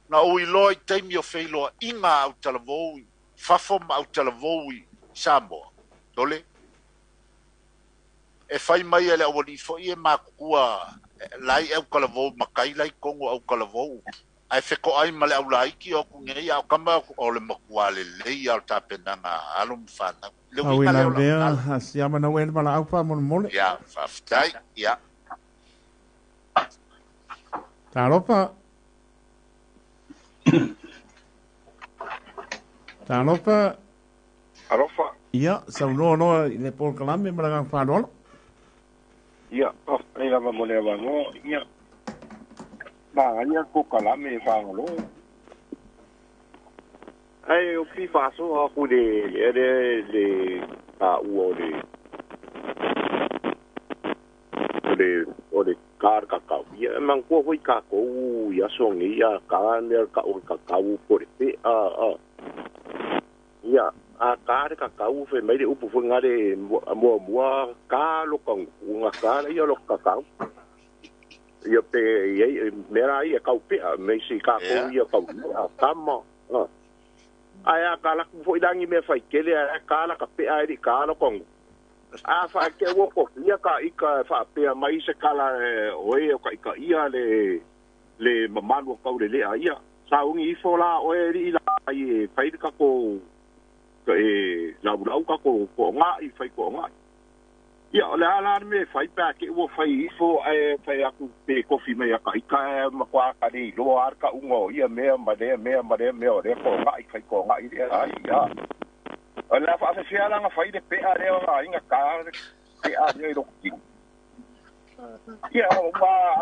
Na ou iloa i taimi o feiloaiga a autalavou i fafo ma autalavou i Samoa. Tole, e fai mai e le aualii foi e matutua lai autalavou matai lai tonu autalavou. Ae fetoai ma le aulaiti o atu nei a o kama o le matua lelei a o le tapenaga alo ma fanau. Le uiga lea o lau tala. Siama na uele malaau faamolemole. Ia, faafetai. Ia. Talofa. Talofa. Alofa. Ia, saunoa loa i le polokalame ma le agaga faaaloalo. Ia, faafetai lava mo le avanoa. Ia, manaia le polokalame e fagalo. Ai o fi faasoa aku le le le taua o le o le o le ka kakau. Ia, manatua foi tatou i aso nei a ka mea le ta'u o le kakau po o le pe'a a. Ia, a ka le kakau fai mai le upu foi lena le muamua ka lo ka ka lea o lo kakau. Ia pe iai mea la ia kau pe'a me isi tatou ia kau a kama. Ae a ka laku foi la ni mea faitele ae ka la ka pe'a e li'i ka lo ka A whaeke ua kofia ka ika e whaapea mai se kala oe o ka ika ia le le mamalu o kau le lea ia. Sa ungi ifo la oe ri la i e whai le kako e lau lau kako ko ngā i whai ko ngā. Ia o le ala me whai pā ke ua whai ifo e whai aku pe kofi mai a ka ika e makwa ka le loa ar ka unga o ia mea ma lea mea ma lea mea o lea ko ngā i whai ko ngā i lea ai ia. O le faafefea la ga fai le pe'a lea o aiga ka pe'a lea i loko tino. Ia ua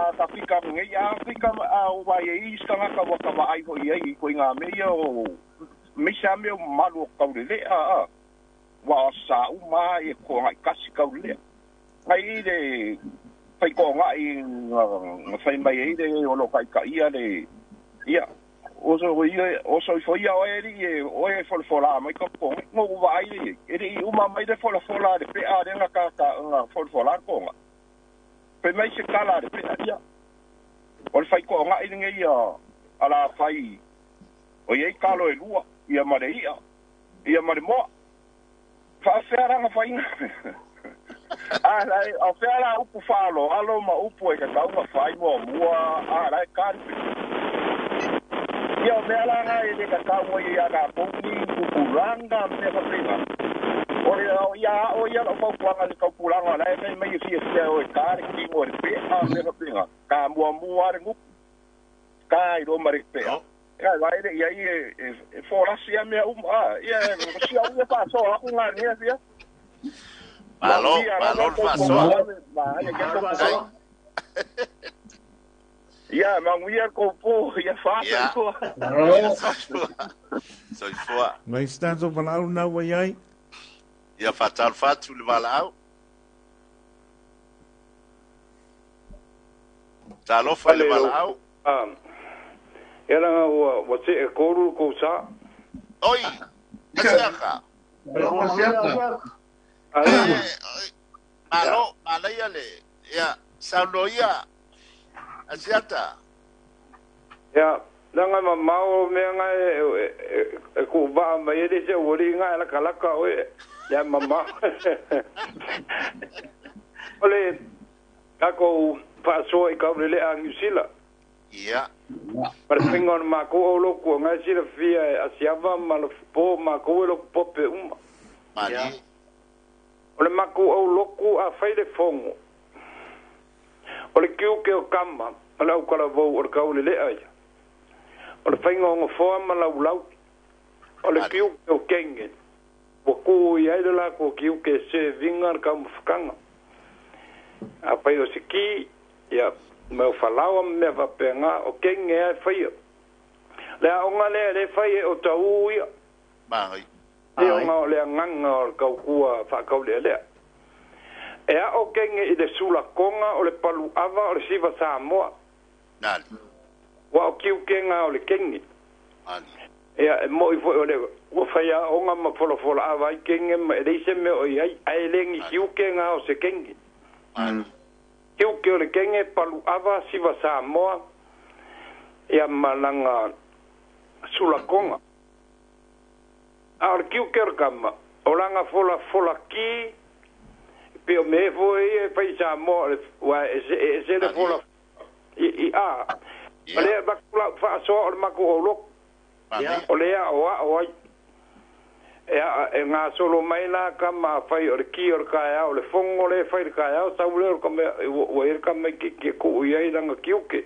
a ka fika nei a fika a ua e i tagata ua ka vaai foi ai i koe ngā mea ia o me sa mea o mamalu o kaulelea a ua sa uma e ko ngai kasi kaulelea. Ngai i le fai ko ngai nga fai mai ai le o lo kai ka ia le ia o so ia o so fo ia o e ri o e fo fo la mai ko ko ngo wa ai le e ri uma mai le fo fo la le pe a le nga ka ka nga fo fo la ko nga pe mai se kala le pe ia o le fai ko nga i nge ia ala fai o ia kalo e lua ia ma le ia ia ma le moa fa fe ra nga fai a la a fe la upu falo alo ma upu e ka ka fai mo mua a la ka ia o mea la ngai le ka kau ia ka pouni kupulanga me fa o le o ia o ia o fautuaga le kaupulaga la e fai mai e fiafia o e ka le kingo le pe'a me faapega ka muamua le gupu ka i lo ma le pe'a ia vai le ia e folasi ia mea uma a ia sia ia faasoa aku gania fia Malo, malo le faasoa. Ia manuia ko ia fa Soifua. Ngai stanzo valaau na ua iai. Ia faatalofa atu le valaau. Talofa i le valaau. Ia langa ua te e koru kou sa. Oi, asiaka. Malo, malaia le. Ia, saunoia. Asiata. Ia, langa mamao mea ngai e ku va mai e se uri ngai la kalaka oe. Ia mama. Ole kako faasoa i kaulele a Niu Sila. Ia. Ma le faiga o le makou auloku o ngai silafia e asiava ma le po makou e loku pope uma. Mali. O le makou auloku a fai le fogo. O le kiuke o kama ma le aukalavou o le kaulele'a ia. O le faiga o gafoa ma laulau. O le kiuke o kenge. Ua kū i ai le lakou kiuke e seviga le kaumafakaga. A fai o siki, ia, ma o falaoa ma mea faapegā, o kenge ae faia. Le aoga lea le fai e o taū ia. Magai. Le oga o le agaga o le kaukua faakaulealea. E ao kenge i le sulakonga o le paluava o le siva Samoa. Nali. Wa o kiukenga o le kenge. Ali. Ia e moi foi o le ua whaia onga ma folafola ava i kenge ma e leise me o iai a e lengi kiukenga o se kenge. Ali. Kiuke o le kenge paluava siva Samoa ia malanga sulakonga. A o le kiuke o le kama o langa fola fola ki pe o me foi e fai Samoa wa e se le fola i a. O le bakula faasoa o le mako o loko. O le a o a o ai. E ngā solo mai la ka ma whai o le ki o le kaea o le fongo le whai le kaea o sau le o le kame ua e kame ki ku ui ai langa kiuke.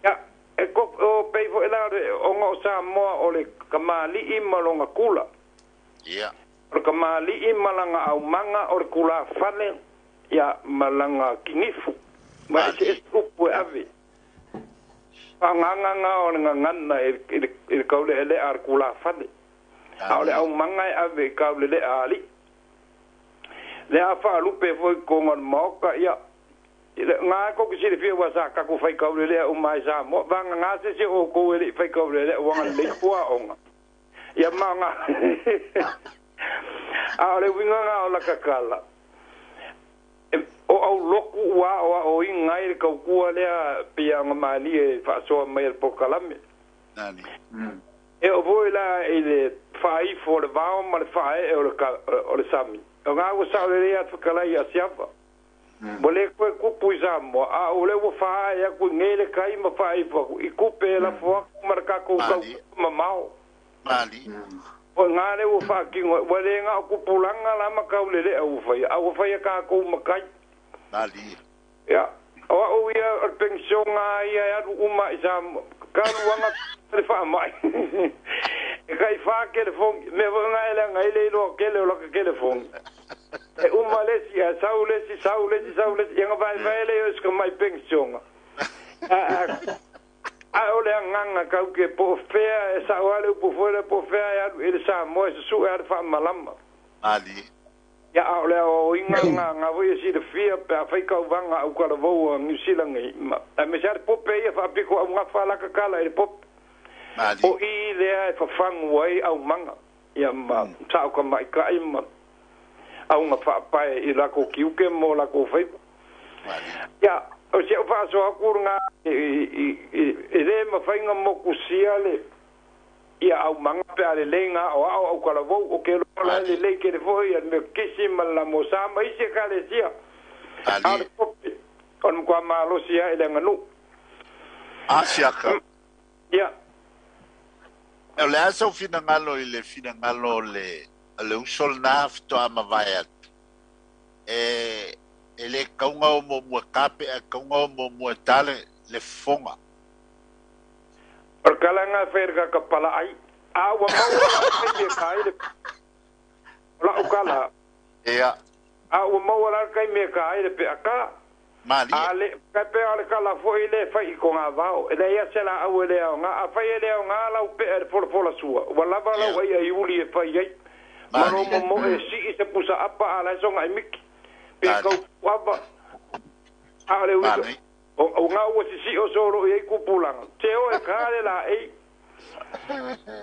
Ia, e ko o pei fo e la o ngā o Samoa o le kamali'i ma longa kula. O le kamali'i ma langa au manga o le kula whale ia ma langa kingifu. Ma e se e upu e ave. Panganga o le ngangana e le kaule ele a le kula whale. A o le au manga e ave i kaule le ali. Le a whaalupe foi konga le maoka ia. Ngā ko ki siri fia wasa kaku whai kaule le o mai sa mo. Vanga ngā se se o kou ele whai kaule le wanga le pua onga. Ia ma ngā. A o le winga ngā o la kakala. O au loku ua o o ingai le kaukua lea pia nga mali e whaasoa mai el pokalame. Nani. E o voi la i le whaifo o le vao ma le whae o le sami. O ngā ua sao le lea atwakalai a siapa. Mo le koe kupu i Samoa, a o le ua whae aku ngele kai ma whaifo aku. I kupe e la fuaku ma le kako kau mamao. Mali. O ngā le ua whaakingo, wa le ngā o kupulanga la makau le lea ua whaia. A ua whaia kākou makai. Mali. Ia, o au ia o le pensionga ia e alu uma i Samoa. Kaluanga le whaamai. E kai wha ke le fongi. Me wanga ele anga ele iloa kele o laka kele fongi. E uma lesi, a sau lesi, sau lesi, sau lesi. Ia nga vai vai le o mai pensionga. A o le anganga kau ke po fea e sau ale upu fuele po fea e alu ele Samoa e susu e ale whaamalama. Ali. Ia a o le o inga ngā ngā voi e si le fia pe a whai kau vanga au kalavou a New Zealand i. A me se ale pope ia whaapiko au ngā whalaka kala e le pope. Mali. O i lea e whawhangu ai au manga. Ia ma sao ka mai kai ma au ngā whaapae i lako kiuke mo lako whaipa. Ia o se o whaasoa kuru ngā e le mawhainga mokusia le ia au manga pe a le lenga o au au kalavou o ke lola le lei ke le foi a me kisi ma la mosa ma isi ka le sia. A le pope o mkwa malosia e le nganu. A siaka. Ia. O le asa o finangalo i le finangalo le usol nā fitoa mawai atu. E le kaunga o mo mua kape a kaunga o mo mua tale le fonga. O le kalanga whaerka ka pala ai. A ua maua la kai me kai le la ukala. Ea. A ua maua la kai me kai le pe aka. Mali. A le kai pe ale kala foi le fai ko ngā vao. E le ia se la au e le au ngā. A fai e le au ngā lau pe e le fola fola sua. Ua lava lau ai ai uli e fai ai. Maro mo e si i se pusa apa a la songa i miki. Pe kau apa. A le ui. O ngā ua sisi o soro i ei kupulanga. Te o e kare la ei.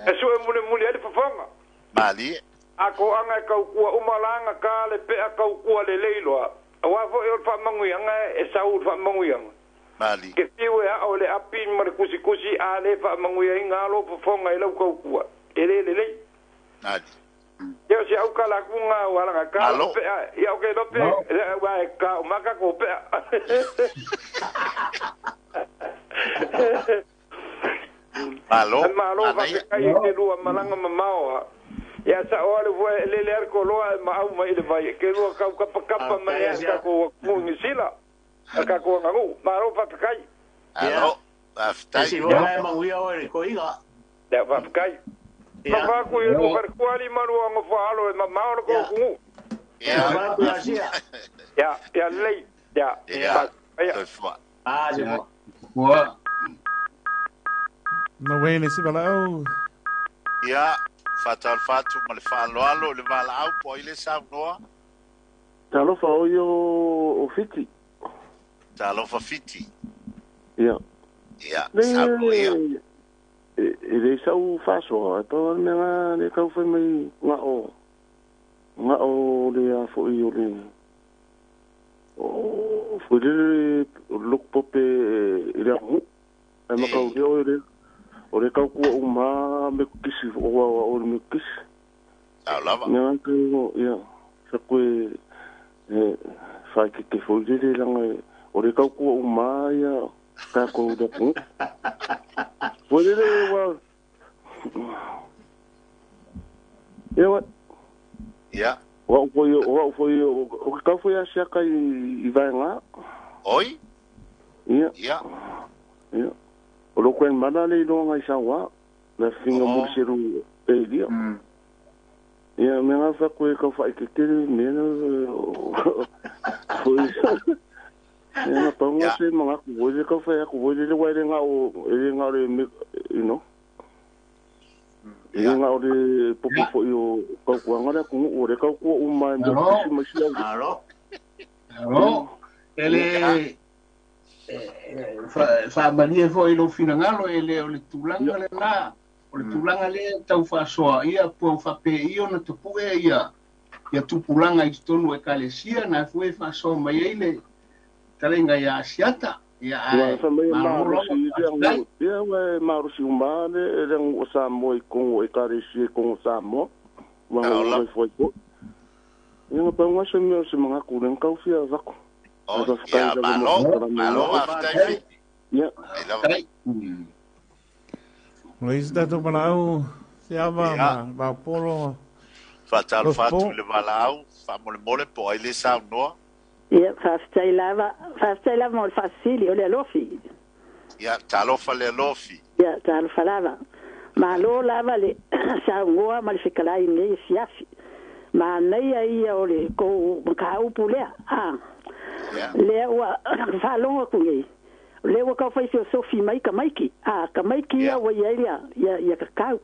E sue mule mule ali whawhanga. Mali. A ko anga e kaukua umalanga ka le pea kaukua le leiloa. A wafo e o le whaamanguianga e sau le whaamanguianga. Mali. Ke whiu e a o le api ma le kusikusi a le whaamanguia i ngā lo whawhanga e lau kaukua. E le le lei. Mali. Ia o se au kala kunga o alanga ka o pea. Ia o ke lope. Ia e ka o maka ko pea. Malo. Malo whakakai e te lua malanga mamao. Ia sa o ale fue lele arko loa ma au mai le vai. Ke lua kau kapa kapa mai a kako ngi sila. A kako ngangu. Malo whakakai. Alo. Aftai. Si voa e manguia o e koiga. Ia whakakai. Mafaku i lu farkuali maru anga fahalo e mamao le kokungu. Ia. Ia, ia lei. Ia. Ia. Ia. Ah, se mo. Ua. Na wele si walau. Ia, whatal whatu ma le whaaloalo le walaau po i le saunoa. Talofa o ia o Fiti. Talofa Fiti. Ia. Ia, saunoa ia. E le sau faasoa, e pau lava le mea na le tau fai mai na o le a foi o le o foi lele o le loku pope i le atunuu. Ae mataulia oe le o le tau kua uma me kisi o o le me kisi. Au lava. Mea na tau ia sa koe e whai ke te foi lele langa o le tau kua uma ia kākou le atunuu. Foi lele ua ia wa Ia. O foi o foi o ke kau foi asiaka i vaenga. Oi? Ia. Ia. Ia. O lo koe mana le iloa ngai sawa le finga muliseru e lia. Ia me ngā wha koe kau whai ke tere me na foi. Ia ngā paunga se mga ku voi le kau whai aku voi le wai le ngā o e ngā le you know. E ngā o le popo foi o kau kua ngā le kungu o le kau kua uma e mo kisi mai si au. Alo. Alo. Ele faamalie foi lou finagalo e le o le tulaga lena o le tulaga lea tau faasoa ia pua faapei ona tapu'e ia ia tupulaga i totonu o ekalesia na fue faasoa mai ai le taleiga ia Asiata ia ae malo ia ua malosi uma le le o Samoa i Kongo ekalesia i Kongo Samoa ua ngau foi foi ia paunga se mea o se magaku le kau fia vako. Ia, malo, malo, faafetai Fiti. Ia. O le isi tatou valaau, Seava ma Vaopolo. Faatalofa atu i le valaau, faamolemole po o ai le saunoa. Ia, faafetai lava, faafetai lava mo le faafesili, o le alofi. Ia, talofa le alofi. Ia, talofa lava. Malo lava le saunoa ma le fekalai nei afiafi. Manaia ia o le kou makaupu lea. Lea ua faalogo atu nei. Lea ua kaufai filosofi mai ka maiki. Ka maiki ia ua iai lea ia kakau.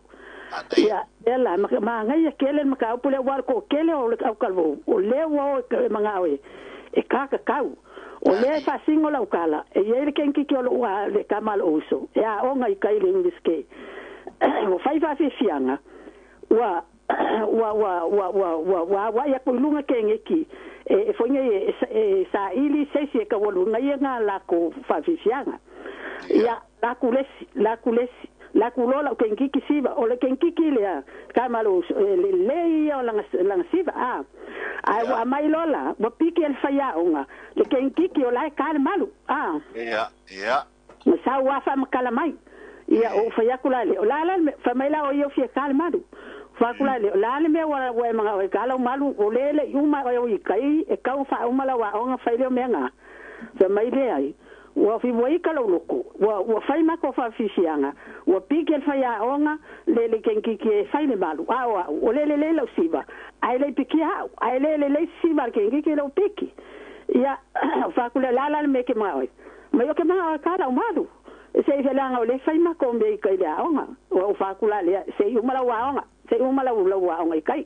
Ia, lea la, magaia kele le makaupu lea ua le toatele o le aukalevou. O lea ua o e magao e kakakau. O lea e faasigo lau kala, e iai le kenkiki o lou le kama a lou uso. E aoga i kai le Universite. Ua fai faafiafiaga, ua ua ua ua ua ua ua auai aku i luga kegeki e foi nei e saili se isi e kaualuga ia nga lako faafiafiaga. Ia laku lesi, laku lesi, laku loa lau kenkiki siva, o le kenkiki lea kama lou uso e lelei ia o langa langa siva a. Ae ua aumai loa la, ua piki e le faiaoga le kenkiki o la e ka le malu a. Ia, ia. Ma sau a faamakala mai. Ia o fai aku la le, o la la fai mai la o ia o fia ka le malu. Fai aku la le, o la le mea ua ua e mangao e ka lau malu, o le le i uma o i kai, e kau faauma lau aoga fai lea o mea nga. Fai mai leai, ua fi ua ika lou loko, ua ua fai mako faafifiaga, ua piki e le faiaoga, le le kenkiki e fai le malu, a o au, o le lelei lau siva, ae le i pikia au, ae le lelei se siva a le kenkiki lou piki. Ia, fai aku lea, o la la le mea e ke mangao ai. Mai o ke mangao e ka lau malu. Se i feleaga o le fai mako mea i kai le aoga. Ua ou faaku la lea, se i uma lau aoga, se i uma lau lau aoga i kai.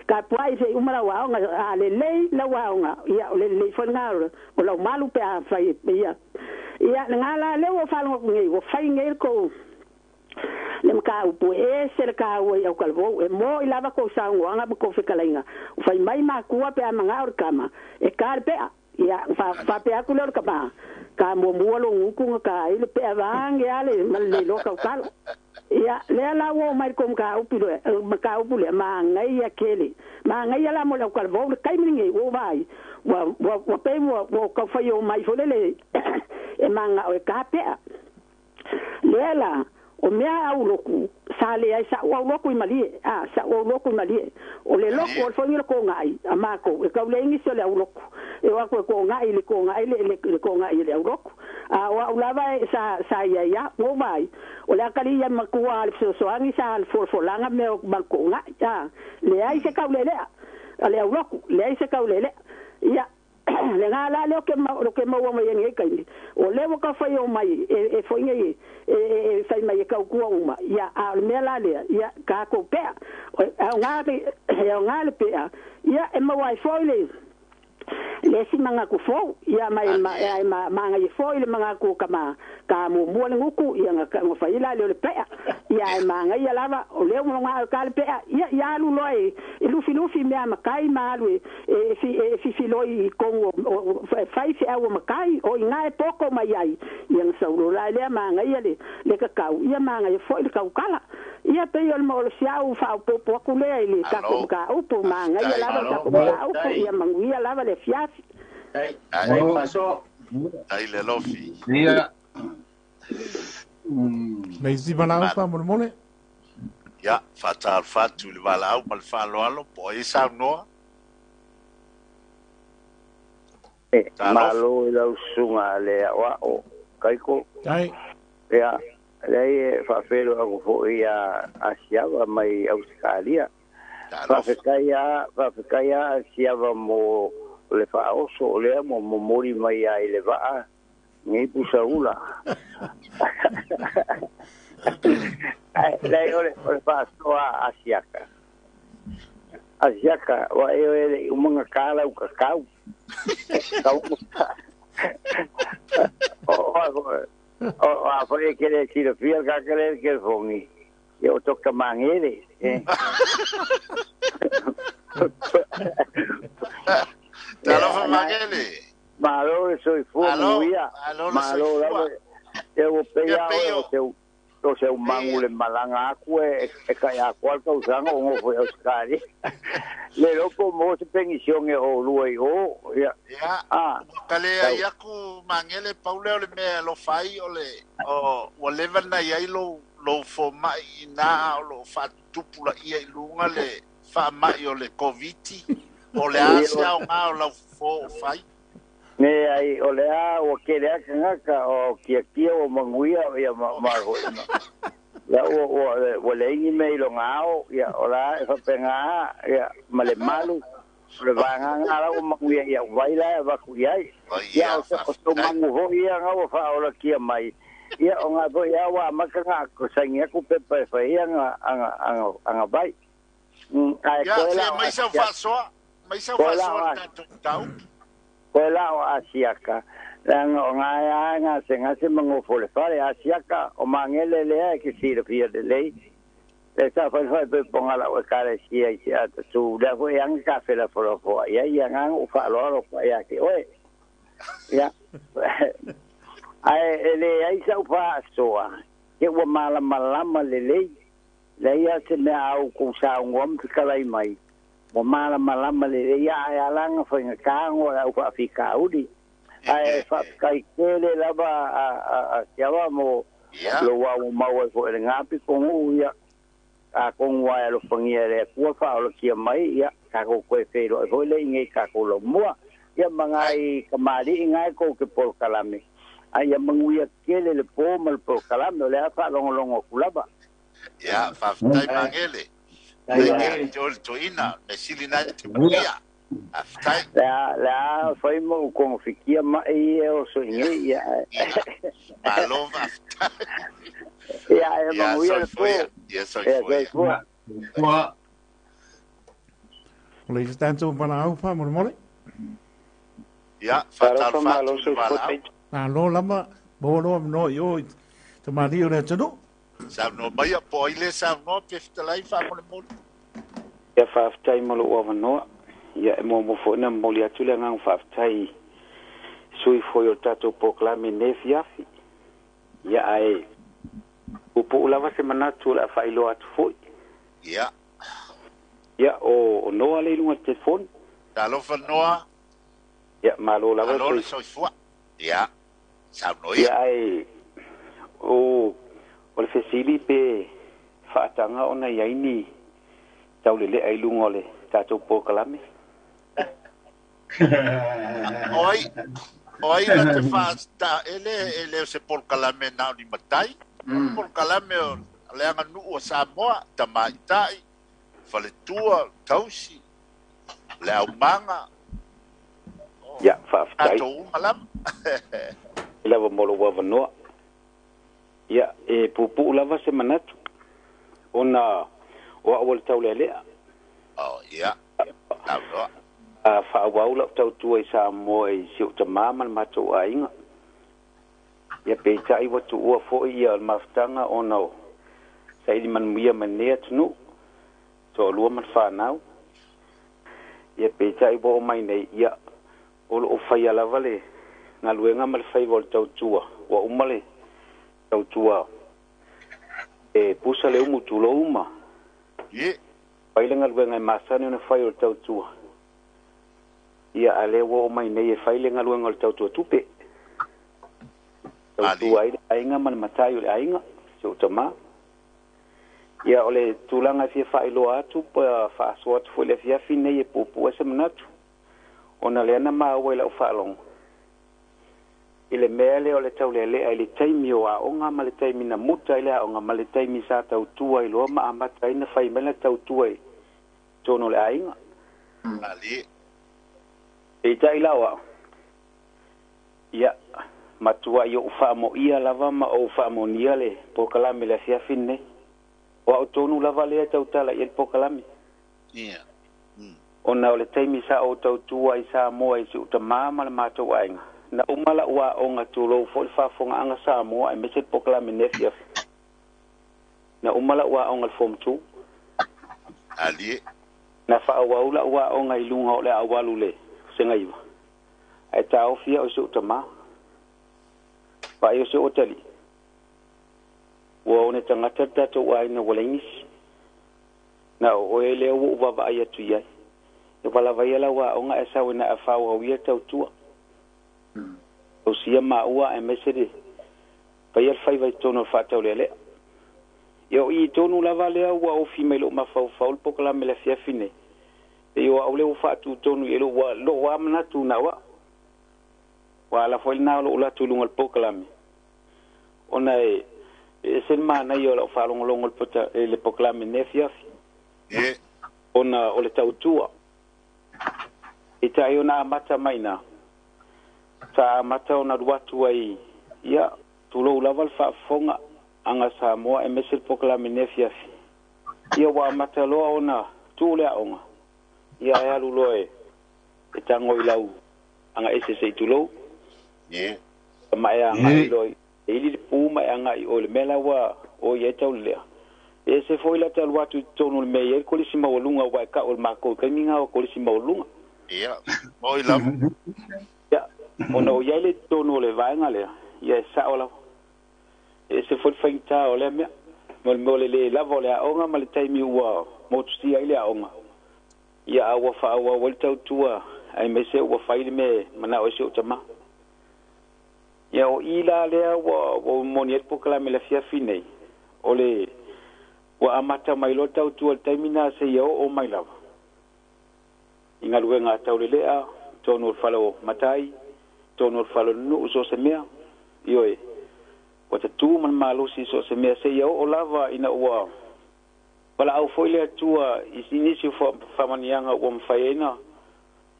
Ka puai se i uma lau aoga, a lelei lau aoga, ia o le lelei foi lena o lau malu pe a fai ia. Ia lena la lea ua ou faalogo atu nei, ua fai nei le kou le mataupu e ese le taua i Aukalevou, e mo i lava kou saunoaga ma kou fetalaiga. Ua fai mai makua pe a manao le tama, e ka le pea. Ia, faapea atu lea o le tama, ka muamua lou gutu na ka ai le pea vaage a le ma le leiloa tautala. Ia, lea la ua oo mai le kou mataupu lea, mataupu lea, manaia tele. Manaia la mo le Aukalevou le taimi lenei ua ou vaai, ua, ua, ua pei ua, ua tau fai o mai foi lele e manao e ka pea. Lea la, o mea au loku, sa leai sa'u au loku i Malie, a, sa'u au loku i Malie. O le loku, o le foiga le koga'i a makou, e kau le igisi o le au loku. E o atu e koga'i le koga'i le, le, le koga'i e le au loku. A o a'u lava e, sa, sa iai a, ua ou vaai, o le akalii ia matua a le fesoasoani sa le folafolaga mea o ma le koga'i, a. Leai se kaulelea a le au loku, leai se kaulelea. Ia, lena la lea o ke o ke maua mai ai nei taimi, o lea ua tau fai o mai e foi nei e fai mai e kaukua uma, ia, a o le mea la lea, ia, tatou pea, e aoga le, e aoga le pea, ia, e maua ai foi le, le isi magatu fou ia ma e ma magaia fo'i le magatu o ka ka muamua le gutu ia ga fai la lea o le pe'a ia e magaia lava o lea ua loga'a ka le pe'a ia ia alu loa e lufilufi mea makai ma alu e e fifiloi i tonu o fai fe'au o makai o iga e poto mai ai ia ga saulo la lea magaia le kakau ia magaia fo'i le kaukala ia pei o le mo le sia'u fa'aopopo aku lea i le tatou mataupu magaia lava le tatou mataupu ia manuia lava le afiafi. Ai faso ai le lofi ia Le isi valaau faamolemole. Ia, faatalofa atu i le valaau ma le faaaloalo po o ai e saunoa. Malo i lau susuga le aoao Kaiko. Ai. Ia, leai e faafeiloai atu foi ia Asiava mai Ausetalia. Faafetai lava, faafetai lava Asiava mo le faaoso o lea ua momoli mai lava i le vaa nei pusa ula. Ae leai o le faasoa a Asiaka. Asiaka, ua e oe le i uma ona ta lau kakau. Tau o a foi e ke le silafia le kaka le telefoni, ia o Dr. Magele. Talofa Magele. Malo le soifua manuia. Malo lava. E ua pei lava oe o se o se umagu le malaga aku e kai atoa le tausaga o nofo i Ausetalia. Le iloa po o maua se penisione o oulua i o. Ia. Ia, ua ka leai aku Magele, pau lea o le mea e alofa ai o le o ua leva ona i ai lou lou foma'i i ina a o lo o faatuputupulaia i luga le faama'i o le Koviti, po o le a se aoga o lau fofo o fai. Leai, o lea ua tele lava tagata o tiatia ua manuia ia ma ma la ua ua ua leai ni mea i lona ao, ia o la e faapena ia ma le malu o le vagaga la ua manuia i au vai la e avatu i ai. Ia o o se manu foi ia na ua faaolatia mai, ia o na foi lava ua amata ona saini atu pepa e fai ai ana ana ana ana vai. Ae Ia, koe se la o aumai sau Asiaka. faasoa, aumai sau Koe la faasoa o i le Asiaka. tatou mataupu. Koe la o Asiaka, leaga o gae lava e gasegase ma nofo i le fale. Asiaka, o Magele lea e te silafia lelei, le sa faifai pe ponga lau ekalesia i te ata tū, lea foi e age ka felafolafoa'i ai ia agaga ou faaaloalo fa'a iā te oe. Ia, ae e leai sa'u faasoa, ke ua malamalama lelei, leai lava se mea a outou saunoa ma fetalai mai, ua malamalama lelei ia ae ala ona faigata ona o le au faafitauli. Ae faafetai tele lava a Siava mo lou aumau ai foi i lena pitonuu, ia atonu lava e alofagia e le Atua faaolatia mai, ia tatou toe feiloai foi lea i inei i tatou laumua. Ia ma nai kamali'i na e tou te polokalame, a ia manuia tele le po ma le polokalame, o lea lava e faalogologo atu lava. Ia, faafetai Magele. Faafetai ia te oe le toeaina, mea sili lena e te manuia. Faafetai. Le a fai ma ou togafitia ma'i ia e oso i nei, ia. Ia, malo faafetai. Ia, ia Ia, manuia le po. soifua ia. Ia, Ia, soifua ia. soifua. Soifua. O le isi tatou valaau faamolemole. Ia, Talofa faatalofa malo atu i le soifua valaau. Taito. Malo lava, maua loa avanoa i o i tamalii o le atunuu. Saunoa maia, po o ai lea e saunoa pe fetalai faamolemole. Ia faafetai mo lou avanoa. Ia e muamua foi ona momoli atu le agaga faafetai i sui foi o le tatou polokalame i lenei afiafi. Ia ae puupuu lava se manatu o le a faailoa atu foi. Ia. Ia o Noa lea i luga o le telefoni. Talofa Noa. Ia malo lava le Malo le soifua. soifua. Ia, saunoa ia. Ia ae o o le fesili pe faataga ona i ai ni taulelea i luga o le tatou polokalame. O ai, o ai na te faa, e le, e le o se polokalame na o ni matai. O le polokalame o le aganuu a Samoa, tamaitai, faletua, tausi, le aumaga, Ia, faafetai. tatou uma lava. I lava mo lou avanoa. Ia, e puupuu lava se manatu ona o au o le taulealea. Oh, ia, saunoa. Fa'aauau la'u tautua i Samoa i si o'u tamā ma le matou aiga. Ia peita'i ua tu'ua fo'i ia o le mafutaga ona o saili manuia mai lenei atunuu, to'alua ma le fanau. Ia peita'i ua oo mai nei, ia o lo'o faia lava le galuega ma le faiva o le tautua, ua uma le tautua e pusa le umu tulou ma fai le galuega e masani ona fai o le tautua. Ia a lea ua oo mai nei e fai le galuega o le tautua tupe. Tautua ai le aiga ma le matai o le aiga, si ou tamā. Ia o le tulaga e fia faailoa atu po faasoa atu foi le afiafi nei e puupuu ai se manatu. Ona lea na maua i lau faalogo i le mea lea o le taulealea i le taimi o aoga ma le taimi na muta ai le aoga ma le taimi sa tautua ai loa ma amata ai na fai mai le tautua i totonu o le aiga. Peitai la o a'u, ia, matua'i o'u faamo'ia lava ma ou faamonia le polokalame i le afiafi lenei. O a'u tonu lava lea e tautala i ai le polokalame. Ona o le taimi sa ou tautua ai i Samoa i si ou tamā ma le matou aiga, na uma la'u aoga tulou foi le faafofogaaga Samoa aemaise le polokalame i lenei afiafi. Na uma la'u aoga i le Form 2. Na faaauau la'u aoga i luga o le a ou alu i le Vasega 9, ae taofi a'u e si o'u tamā. Vaai o si o'u atalii, ua one tagata le tatou aiga ua leai nisi. Na o oe lea ua ou vaavaai atu i ai. E ua lava ia lau aoga ae sau ina e faaauau ia le tautua. Tausia maua aemaise le faia le faiva i totonu o le faataulealea. Ia o i tonu lava lea ua ofi mai lo'u mafaufau le polokalame i le afiafi nei. Pei o a'u lea ua faatutonu i ai lo'u a manatu na o a'u. Ua ala foi lenā o lo'u latu i luga o le polokalame. Ona e ese le manaia o la'u faalogologo i le polokalame i lenei afiafi. Ona o le tautua. Peitai ona amata mai iná, sa amata ona alu atu ai, ia, tulou lava le faafofoga aga Samoa aemaise le polokalame i lenei afiafi. Ia ua amata loa ona tuu le aoga, ia ae alu loa e tago i lau agaese se i tulou. Ma e agai loa e ili le pu ma e agai i o i le mea la ua o i ai taulelea. E ese foi la te alu atu i totonu o le mea e i ai le kolisi maualuga aua e ta'u e le makou i taimi na o kolisi maualuga. Ia, moi lava. Ia, ona o i ai le i totonu o le vaega lea, ia e sa'o lava. E ese foi le faigata o lea mea. Mo le mea o le lē lava o le aoga ma le taimi ua motusia ai le aoga. Ia a ua faaauau ai le tautua aemaise ua fai le mea e mana'o ai si o'u tamā. Ia o i la lea ua moni ai le polokalame i le afiafi nei, o le ua amata mai loa le tautua i le taimi lena seia oo mai lava i galuega a taulele'a, totonu o le fale o matai, totonu o le fale o le nuu, so o se mea. Ioe, ua tatū ma le malosi i so o se mea seia oo lava ina ua valaau foi le Atua i nisi o faamanuiaga ua mafai ai ona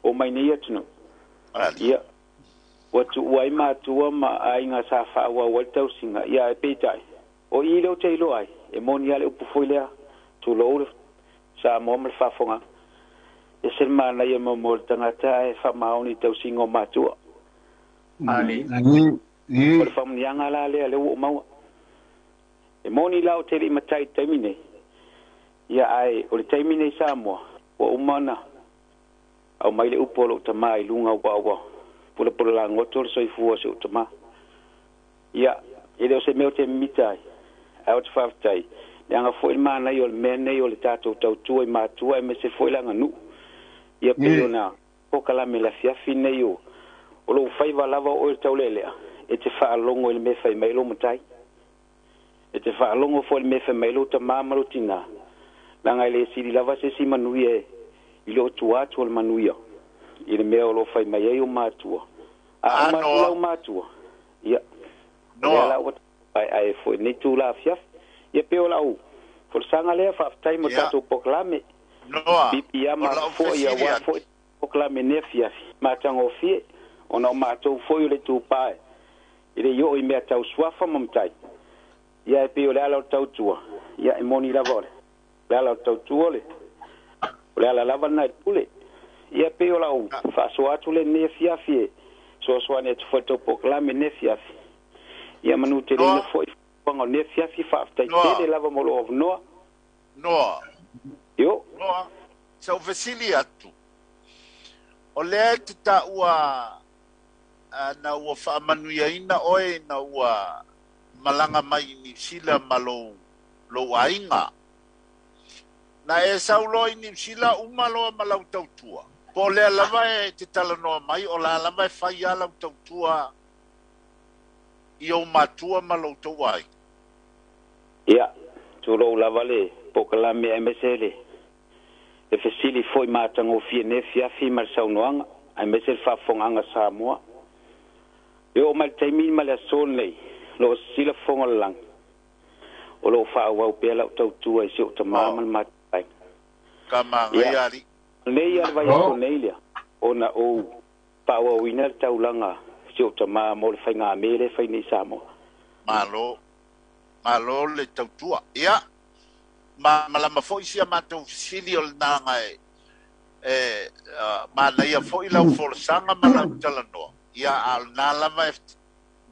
oo mai nei atunuu. Ia, ua tuua ai matua ma aiga sa faaauau ai le tausiga, ia ae peitai, o i lea ou te iloa ai, e moni lava le upu foi lea, tulou le Samoa ma le faafofogaaga, e ese le manaia mo le tagata ae faamaoni i le tausiga o matua. O le faamanuiaga la lea lea ua ou maua. E moni la ou te le i matai i le taimi nei, ia ae o le taimi nei Samoa, ua uma ona aumai le upu a lo'u tamā i luga aua ua pulapula lagoto le soifua o si o'u tamā. Ia, e le o se mea ou te mimita ai, ae ou te faafetai, leaga foi le manaia o le mea nei o le tatou tautua i matua aemaise foi le aganuu. Ia pei ona polokalame i le afiafi nei o lou faiva lava o oe o le taulealea, e te faalogo i le mea e fai mai ai lou matai. E te faalogo foi i le mea e fai mai ai lou tamā ma lou tinā, leaga e le sili lava se isi manuia i loo tua atu o le manuia i le mea o lo o fai mai ai ou matua. A uma atu lau matua, ia, o lea la ua aeae foi i lenei itula afiafi. Ia pei o lau folasaga lea, faafetai mo le tatou polokalame. Piipiiama atu foi aua foi polokalame i lenei afiafi matagofie, ona o matou foi o le itupa e le i oo i mea tau suafa ma matai. Ia e pei o le ala o le tautua, ia e moni lava o le ala o le tautua o le ala lava lena i le pule. Ia pei o lau faasoa atu lenei afiafi e soasoani atu foi tou polokalame lenei afiafi. Ia manu teleina foi fuafuaga o lenei afiafi, faafetai tele lava mo lou avanoa. Noa. Io. Noa. Sa ou fesili atu, o lea e te taua na ua faamanuiaina oe ina ua malaga mai i Niu Sila ma lou, lou aiga. Na e sau loa i Niu Sila uma loa ma lau tautua, po o lea lava e te talanoa mai o la lava e fai lava lau tautua i ou matua ma lo outou aiga? Ia, tulou lava le polokalame aemaise le le fesili foi matagofie i lenei afiafi ma le saunoaga aemaise le faafofogaaga a Samoa. E oo mai i le taimi ma le aso lenei, o lo o sisila fofoga o le lagi, o lo o faaauau pea lau tautua i si ou tama ma le matou aiga. Ka Ia, manaia alii. lenei lava le vaiaso nei lea, ona ou faaauauina le taulaga i si ou tama mo le faigamē lea e fai nei i Samoa. Malo. Malo le tautua. Ia, malamalama foi si a matou fesili o lenaga e e manaia foi lau folasaga ma lau talanoa, ia a o lena lava e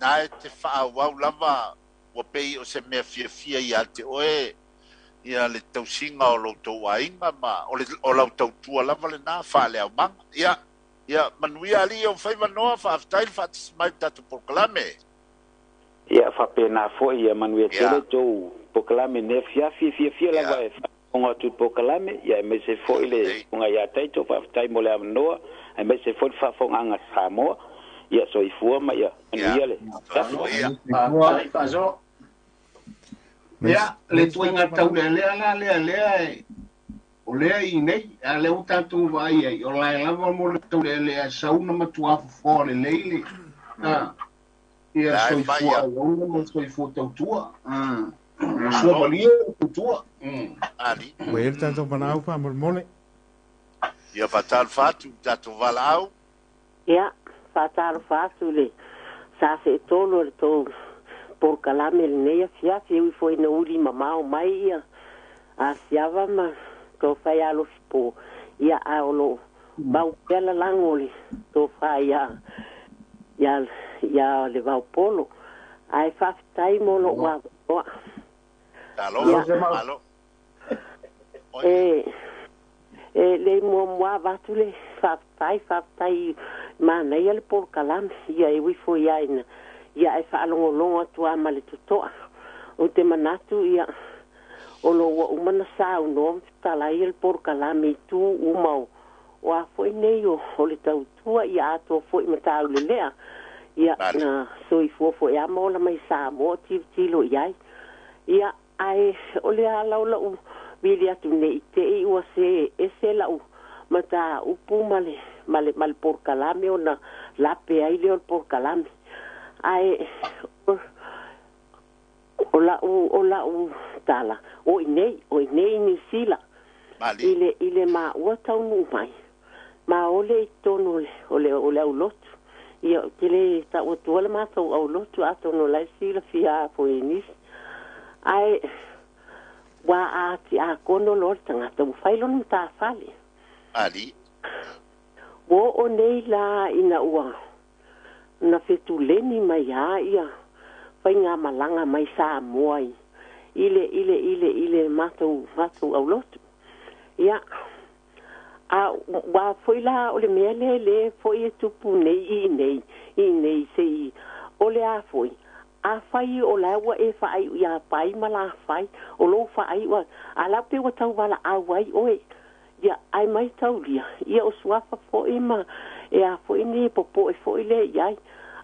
na e te faaauau lava ua pei o se mea fiafia ia te oe ia le tausiga o lo outou aiga ma o le o lau tautua lava lena faaleaomaga. Ia, ia manuia alii o faiva Noa, faafetai le faatasi mai i le tatou polokalame. Ia faapena foi, ia manuia tele tou polokalame i lenei afiafi. E fiafia lava e faafofoga atu i le polokalame, ia aemaise foi le Susuga ia Taito, faafetai mo le avanoa, aemaise foi le faafofogaaga a Samoa. Ia soifua ma ia manuia le afiafi. Faafetai faasoa. Ia, le ituaiga taulealea la lea lea e o lea i inei, a lea ua tatou vaai ai, o la e lava mo le taulealea e sau na matua fofoa lelei le a ia le soifua auauna ma le soifua tautua. Ua suamalie le tautua. Ali. Ua i ai le tatou valaau faamolemole. Ia faatalofa atu i le tatou valaau. Ia, faatalofa atu i le sa seetolu o le tou polokalame i lenei afiafi, e ui foi ina uli mamao mai ia Asiava ma Tofa ia Alofipo, ia ae o lo o mau pea lalago o le tofa ia ia ia Levaopolo. Ae faafetai mo lou avanoa. Talofa, malo. E e le muamua avatu le faafetai, faafetai manaia le polokalame, ia e ui foi lava ina ia ae faalogologo atu lava ma le totoa. Ou te manatu ia o lo o ua uma ona saunoa ma fetalai le polokalame i tu uma o o a foi nei o o le tautua ia atoa foi ma taulelea ia na soifua foi lava ma ola mai Samoa o tilotilo i ai. Ia ae o le ala o la'u vili atu nei i te i ua se ese la'u mataupu ma le ma le ma le polokalame ona lape ai lea o le polokalame. Ae o o la'u o la'u tala, o i nei, o i nei i Niu Sila, i le i le maua taunuu mai, ma ole i totonu o le o le o le aulotu. Ia, ou te le tau atua le matou aulotu, atonu o la e silafia foi e nisi. Ae ua a tiakono loa le tagata, ua fai lona matafale. Ali. Ua oo nei la ina ua na fetuleni mai lava ia faigamalaga mai Samoa i i le i le i le i le matou matou aulotu. Ia, a ua foi la o le mea lea lea foi e tupu nei i inei, i inei se i o le a foi, afai o la ua e faaiu ia Pai ma Lafai, o lou faaiu a la pei ua tau valaau ai oe. Ia, ae maitaulia, ia o suafa foi ma e a foi ni popoe foi lea i ai.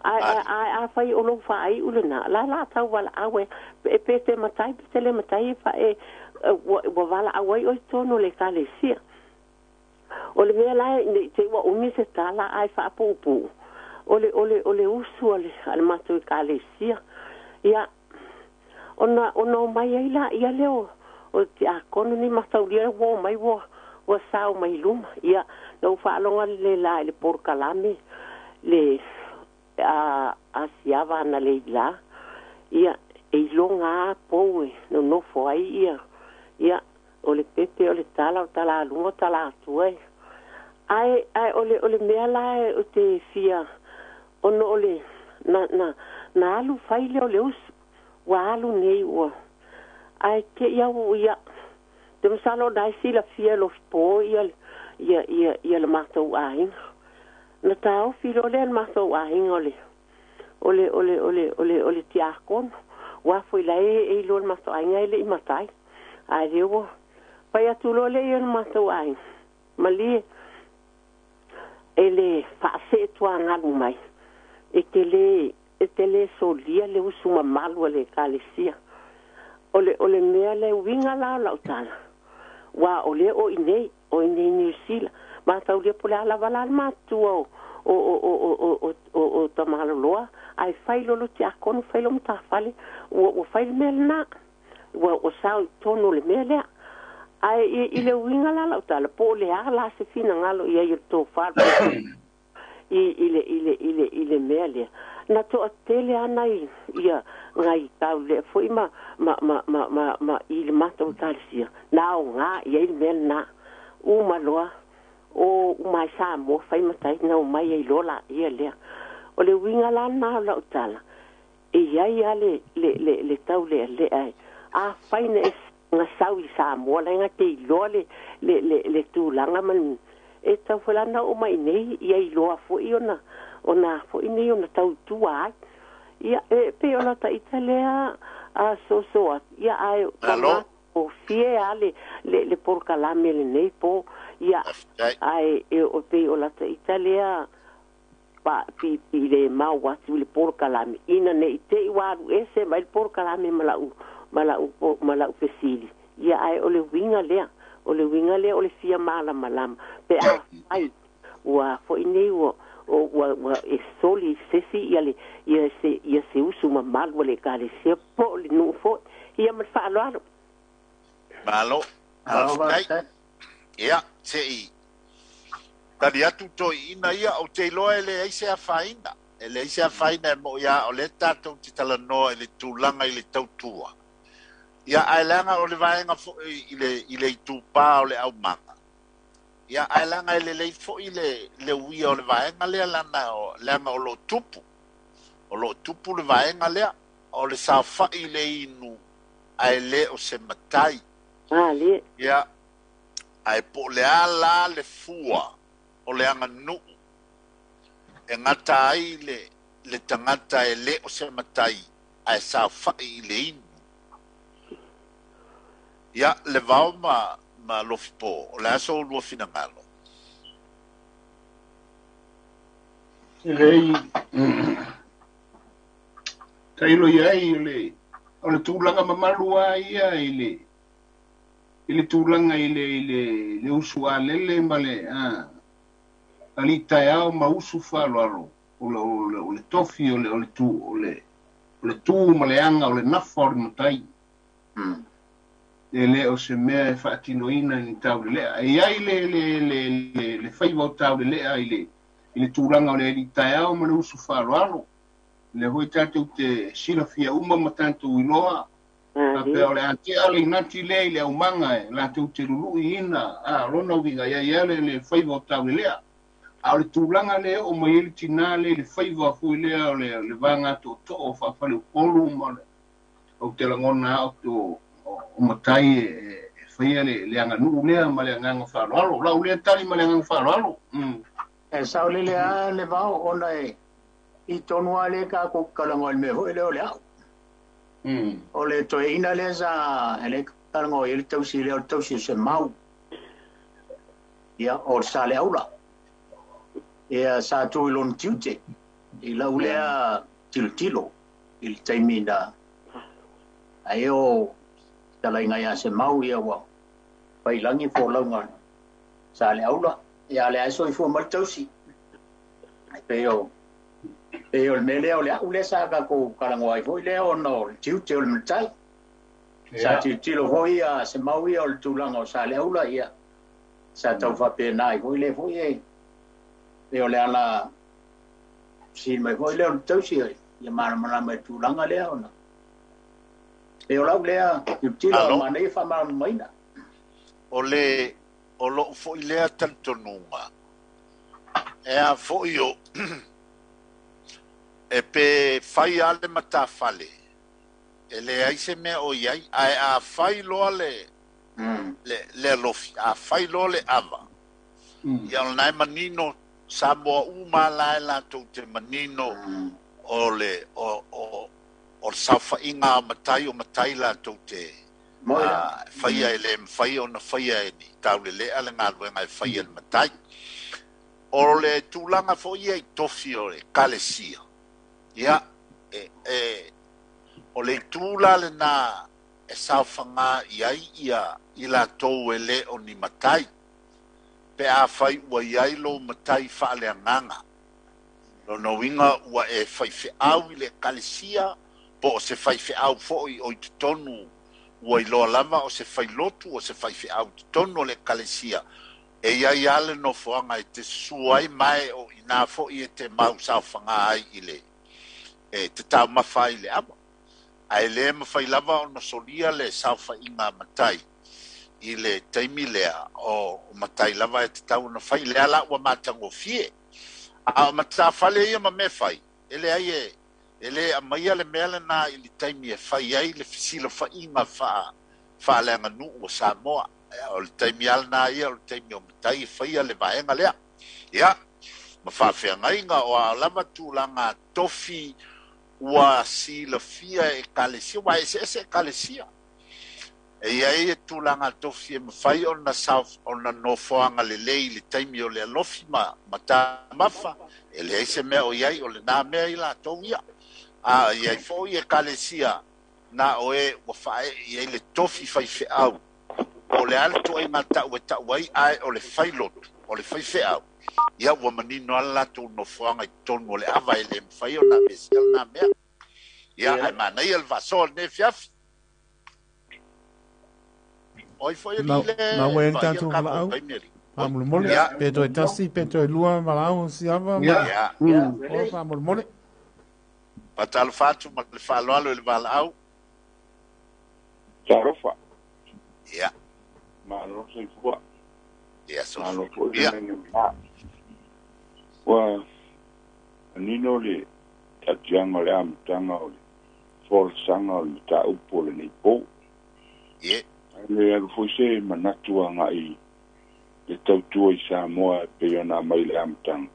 Ae, ae, ae afai o lou faaiu lena, la la tau valaau e, e pe te matai pe te le matai e fa, e, ua, ua valaau ai oe i totonu o le ekalesia. O le mea la e, ne i te i ua umi se tala ae faapuupuu, o le, o le, o le usu a le, a le matou ekalesia. Ia, ona, ona omai ai laia lea o, o tiakono nei mataulia ua omai ua, ua sao mai luma. Ia, na ou faalogo lelei la i le polokalame le a, a Siava analeila. Ia, e iloga lava pou e nonofo ai ia, ia, o le pepe, o le tala, o tala a luma, o tala atua e. Ai ai o le mea la o te fia ona o le na alu fai lea o le usu ua alu nei ua ai te ia ua ia te masalo na e silafia Lofipo ia ia ia ia le matou aiga na taofi loa lea le matou aiga o le o le o le o le o le o le tiakono ua foi la e iloa le matou aiga e le i matai ae lea ua fai atu loa lea ia le matou aiga malie e le faaseetuagalu mai e te le solia le usu mamalu a le ekalesia o le mea le uiga la o lau tala ua o lea o i nei Niu Sila mataulia po le a lava la le matua o Tamaloloa ai fai lolo tiakono fai lo matafale ua fai le mea lena ua sao i tonu o le mea lea ai i le uiga la lau tala po o le a la se finagalo i ai o le tofa i le mea lea na toatele ana ia ngai tau le foi ma i le matou ekalesia na aoga i ai le mea lena uma loa o umai Samoa fai matai na umai ai loa laia lea o le uiga la lena o lau tala e iai a le tau lealea e a fai na e gasau i Samoa lae ga te iloa le tulaga ma e tau foi la na oo mai nei ia iloa foi ona foi nei ona tautua ai ia e pei o lata ita lea a soso atu ia ae o fie a le polokalame lenei po ia ae e o pei o lata ita lea pa pi le mau atu i le polokalame ina nei te i ua alu ese mai le polokalame ma lau fesili ia ae o le uiga lea o le uiga lea o le fia malamalama pe a fai ua foi nei ua e soli sesi ia le ia se usu mamalu a le ekalesia po o le nuu foi ia ma le faaaloalo. Malo, faafetai. Ia, se'i tali atu toeaiina ia ou te iloa e leai se afaina. E leai se afaina e mo'i a o lea tatou te talanoa i le tulaga i le tautua. Ia, ae leaga o le vaega foi i le itupā o le aumaga. Ia, ae leaga e lelei foi le uia o le vaega lea leaga o loo tupu. O loo tupu le vaega lea. O le saofai le inu ae le o se matai. Ia, ae po o le a la le fua o le aganuu e gata ai le tagata e le o se matai ae saofai i le inu. Ia, le vao ma Lofipo, o le a so ulua finagalo. Lei, tailo iai o le tulaga mamalu a ia i le tulaga i le usu alele ma le ali taeao ma usu faaaloalo o le tofi o le tu ma le aga o le nafa o le matai. E le o se mea e faatinoina ni taulelea. E iai le faiva o taulelea i le tulaga o le ali taeao ma le usu faaaloalo. Le hoi tatou te silafia uma ma tatou iloa a pe o le atea le inati le i le aumaga e latou te luluiina a lona uiga ia ia le faiva o taulelea. A o le tulaga le oo mai ai le tinā le i le faiva foi lea o le vaga tootoo o faafaleupolu ma le ou te lagona a o matai e faia le aganuu lea ma le agaga faaaloalo. Lau lea tali ma le agaga faaaloalo. E saolele a le vao ona e i tonu a le kākou kalagoa i le mea foi lea o le au. O le toeaina lea sa e le kalagoa i le tausi lea o le tausi o se mau. Ia, o le Saleaula. Ia, sa tu i lona tiute. I lau lea tilotilo i le taimi na ai o talaiga ia se mau ia ua failagi folauga Saleaula. Ia, le ae soifua mai le tausi. Pei o le mea lea o le au lea sa kākou kalagoa ai foi lea ona o le tiute o le matai. Sa tilotilo foi ia se mau ia o le tulaga o Saleaula ia sa tau faapena ai foi lea foi e pei o le ala fesili mai foi lea o le tausi ia malamalama i le tulaga lea ona pei o lau lea tilotilo manaia faamalamalamaina. O le o lou foi lea talitonuga E a fo'i o e pe fai a le matafale e leai se mea o i ai, ae a fai loa le le alofi, a fai loa le ava, ia o lena e manino Samoa uma la e latou te manino o le o o o le saofaiga a matai o matai latou te faia, e le mafai ona faia e ni taulelea le galuega e faia e le matai. O le tulaga foi ia i tofi o le ekalesia, ia e o le itu la lena e saofaga i ai ia i latou e le o ni matai, pe a fai ua i ai lou matai faaleagaga. Lona uiga ua e faifeau i le ekalesia, po o se faifeau foi o i totonu, ua iloa lava o se failotu o se faifeau i totonu o le ekalesia, e i ai lava le nofoaga e te susu ai ma e o i ina foi e te mau saofaga ai i le e te taumafa ai i le ava. Ae le mafai lava ona solia le saofaiga a matai i le taimi lea, o matai lava e tatau ona fai. Lea la ua matagofie. A o matafale ia ma mea fai, e leai e le aumaia le mea lena i le taimi e fai ai le fesilafaiga faaleaganuu a Samoa. O le taimi lava lena ia, o le taimi o matai e faia le vaega lea. Ia, ma faafeagaiga o a lava tulaga tofi ua silafia e ekalesia, aua e eseese ekalesia. E i ai e tulaga tofi e mafai ona ona nofoaga lelei i le taimi o le alofi ma taumafa, e leai se mea o i ai, o lena mea i latou ia. A i ai foi ekalesia na o e ua faaee i ai le tofi faifeau, po o le a le ituaiga tau e tau ai, ae o le failotu, o le faifeau, ia ua manino lava le latou nofoaga i totonu o le ava, e le mafai ona aveesea lena mea. Ia, ae manaia le faasoa o lenei afiafi. Oi foi alii le Na ua i ai le vaaia tatou le tatou valaau. taimi alii. Faamolemole. Ia. Pe toe tasi, pe toe lua valaau o Siava ma Ia. Olo faamolemole. Faatalofa atu ma le faaaloalo i le valaau. Talofa. Ia. Malo soifua. Ia, soifua Malo foi le manuia. lagi o le Ua manino le taatiaga o le amataga o le folasaga o le mataupu o lenei po. Ie. Ae le alu foi se manatu agai le tautua i Samoa e pei ona aumai i le amataga,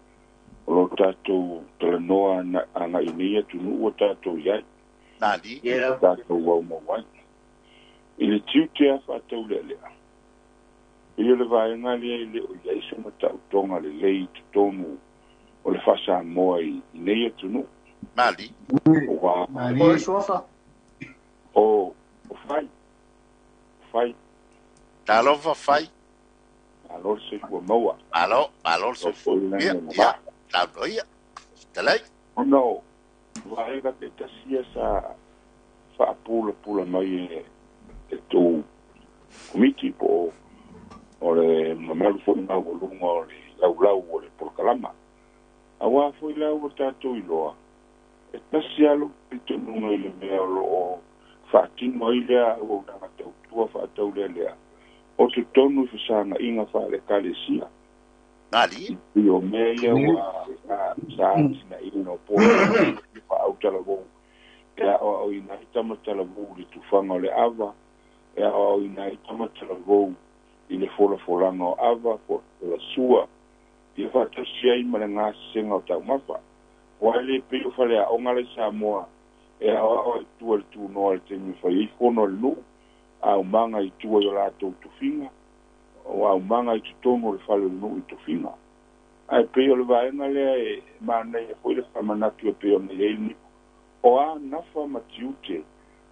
o lo tatou talanoa agai nei atunuu ua tatou i ai, Nali. tatou aumau ai. I le tiute a faataulealea, pei o le vaega lea e le o i ai se matautoga lelei i totonu o le faa-Samoa i nei atunuu. Mali. Ua Mali. O le suafa. O fai. Fai. Talofa fai. Malo le soifua maua. Malo, malo le soifua. Ia, ia, taulo ia. Fetalai. Ona o vaega taitasi ia sa faapulapula mai e tou komiti po o le mamalu foi maualuga o le laulau o le polokalama. Auā foi la ua tatou iloa, e tasi lava lou talitonuga i le mea o lo o faatino ai lea auaunaga tautua faataulealea o totonu i fesagaiga faale-ekalesia. Mali. I o mea ia ua sa atinaeina o polokalame faautalavou e aoaoina ai tamatalavou i le tufaga o le ava, e aoaoina ai tamatalavou i le folafolaga o ava, po o le sua, ia faatasi ai ma le gasesega o taumafa. Aua e le pei o faleaoga la i Samoa e aoao ai i tua i le tunoa i le taimi e fai ai fono a le nuu, aumaga i tua i o latou tofiga, o aumaga i totonu o le fale o le nuu i tofiga. Ae pei o le vaega lea e manaia foi le faamanatu e pei ona i ai le o a nafa ma tiute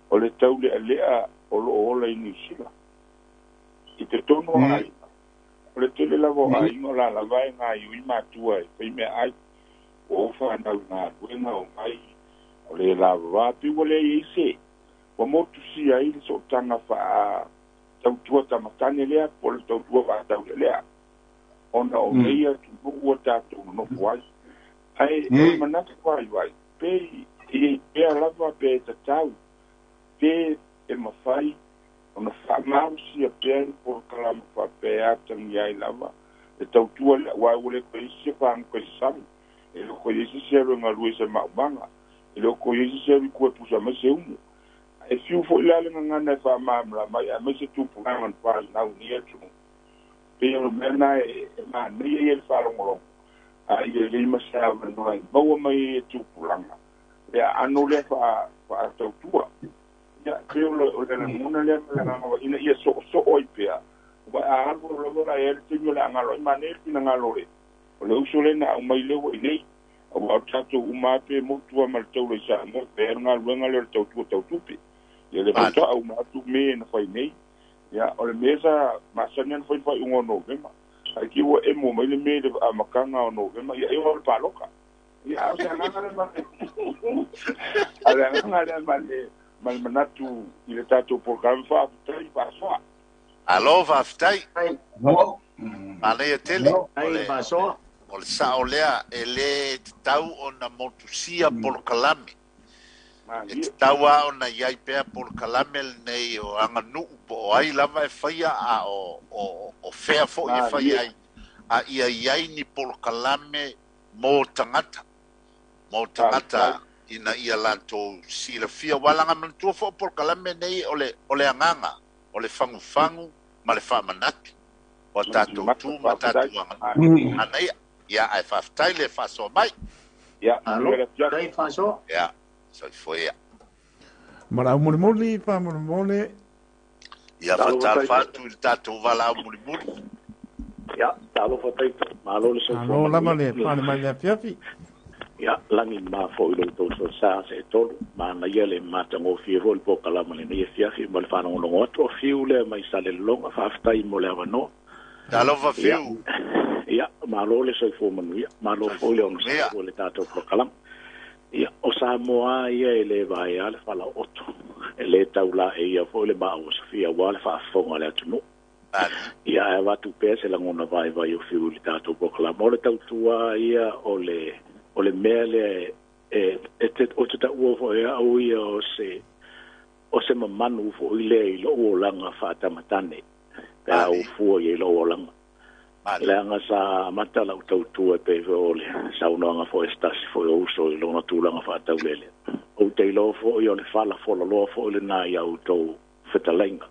o le taulealea o lo o ola i Niu Sila. I totonu o aiga, o le tele lava o aiga o la lava e gaioi matua e fai meaai, ua o fanau i galuega o mai, o le lavavā, pei ua leai ai se, ua motusia ai le sootaga faa tautua tamatane lea po o le tautua faataulealea, ona o nei atunuu ua tatou nonofo ai. Ae o le manatu vaivai, pe i ai pea lava pe tatau, pe e mafai ona faamalosia pea ni polokalama faapea e atagia ai lava E tautua lea aua ua le toe i ai se faguga i le sami, e le o toe i ai se isi e alu e galue i se maumaga, e le o toe i ai se isi e alu i tua e pusa mai se umu. Ae fiu foi la le gagana e faamalamalama ai aemaise tupulaga na fanau i lenei atunuu. Pei o le mea lena e manaia ia i le faalogologo, a ia i ai ma se avanoa e maua mai ai e tupulaga le aano lea faatautua. Ia, pei o le lagona lea ma le agaga ina ia soosoo ai pea, aua a alu alu lava la e i ai le taimi o le a galo ai. Manaia le finagalo o le uso lea na aumai lea ua i inei, aua o tatou uma lava pe motu lava ma le taula i Samoa e fai ai le galuega lea o le tautua tautupe. Ia lea faatoa auma atu me na fai nei. Ia, o le mea sa masani ona fai i le faaiuga o Novema, ae te i ua emo mai le mea i le amataga o Novema, ia e oo i le palota. Ia, a o se agaga lea ma a o le agaga lea ma le ma le manatu i le tatou polokalame. Faafetai faasoa. Malo faafetai. Manaia tele. O le sao lea, e le tatau ona motusia polokalame. E tatau lava ona i ai pea polokalame lenei o aganuu po o ai lava e faia a o fea foi e fai ai, a ia i ai ni polokalame mo tagata, mo tagata ina ia latou silafia. Aua leaga manatua foi o polokalame nei o le agaga, o le fagufagu ma le faamanatu o a tatou tu ma a tatou aganuu. Manaia. Ia, ae faafetai le faasoa mai. Ia, Malo, faafetai faasoa. Ia, soifua ia. Valaau mulimuli faamolemole. Ia, faatalofa atu i le tatou valaau mulimuli. Ia, talofa Taito, malo le soifua Malo lava le pale mai le afiafi. Ia, lagi ma foi lo tou sa se tolu, manaia le matagofie foi le polokalame lenei afiafi ma le faalogologo atu o Fiu lea mai Salelologa, faafetai mo le avanoa. Talofa Fiu. Ia, malo le soifua manuia, malo foi le onosai foi le tatou polokalame. Ia, o Samoa ia e le vaea le falaooto, e le taulaeia foi le maua safia aua le faafofoga a le atunuu. Ia, ae avatu pea se lagona vaivai o Fiu i le tatou polokalame. O le tautua ia o le mea lea e o te taua foi au ia o se mamanu foi lea i lou olaga faatamatane, pe a ou fua i lou olaga. Leaga sa amata lau tautua e pei foi o le saunoaga foi a se tasi foi o uso i lona tulaga faataulele. Ou te iloa foi o le fala folaloa foi lena i a outou fetalaiga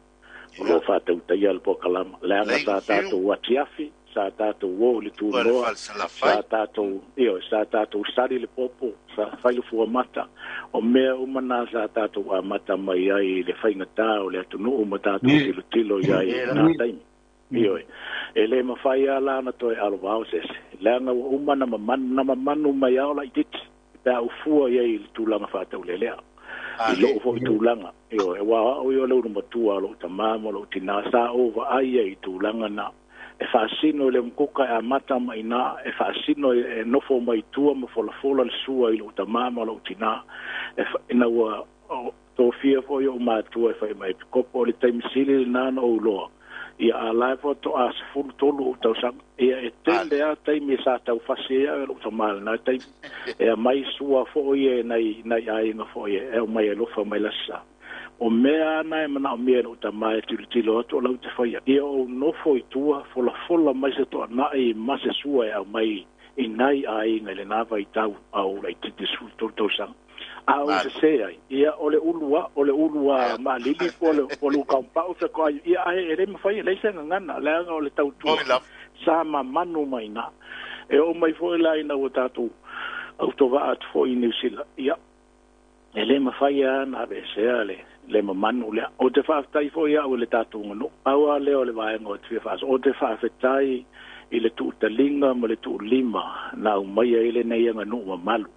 o lo o faatautaia le polokalame. Leaga sa tatou atiafi, sa tatou o i le tunoa, sa tatou, ioe, sa tatou sali le popo, sa fai le fuamata. O mea uma na sa tatou amata mai ai i le faigata o le atunuu ma tatou tilotilo i ai i lena taimi. Ioe, e le mafai lava la ona toe alovao se isi, leaga ua uma na mamanu mai ao laitiiti pe a ou fua i ai i le tulaga faataulelea, i lou foi tulaga. Ioe, aua o au ia o le ulu matua o lou tamā ma lou tinā, sa ou vaai ai i tulaga na e faasino i le umukuka e amata mai iina, e faasino e nofo mai tua ma folafola le sua i lou tamā ma lou tinā, ina ua tofia foi ou matua e fai mai epikopo, o le taimi sili lena na ou loa. Ia a la e faatoa 13 ou tausaga. Ia e tele lava taimi e sa taufasi ai au e lou tamā i lena taimi. E aumai sua foi e nai aiga foi e aumai e alofa mai le aso sa. O mea lava na e manaomia e lou tamā e tilotilo atu o lau te faia. Ia ou nofo i tua, folafola mai se toanai ma se sua e aumai i nai aiga i lena vaitau a ou laitiiti 13 tausaga. A ou sese ai, ia o le ulu a, o le ulu a maalili po o le ukaupau fe ko ai, ia ae e le mafai e leai se gagana, leaga o le tautua sa mamanu mai iina. E oo mai foi la ina ua tatou autovaa atu foi i Niu Sila, ia e le mafai lava ona aveesea le mamanu lea. Ou te faafetai foi au i le tatou aganuu. Pau lava lea o le vaega ou te fia faasoa. Ou te faafetai i le tuutaliga ma le tuulima na aumaia ai lenei aganuu mamalu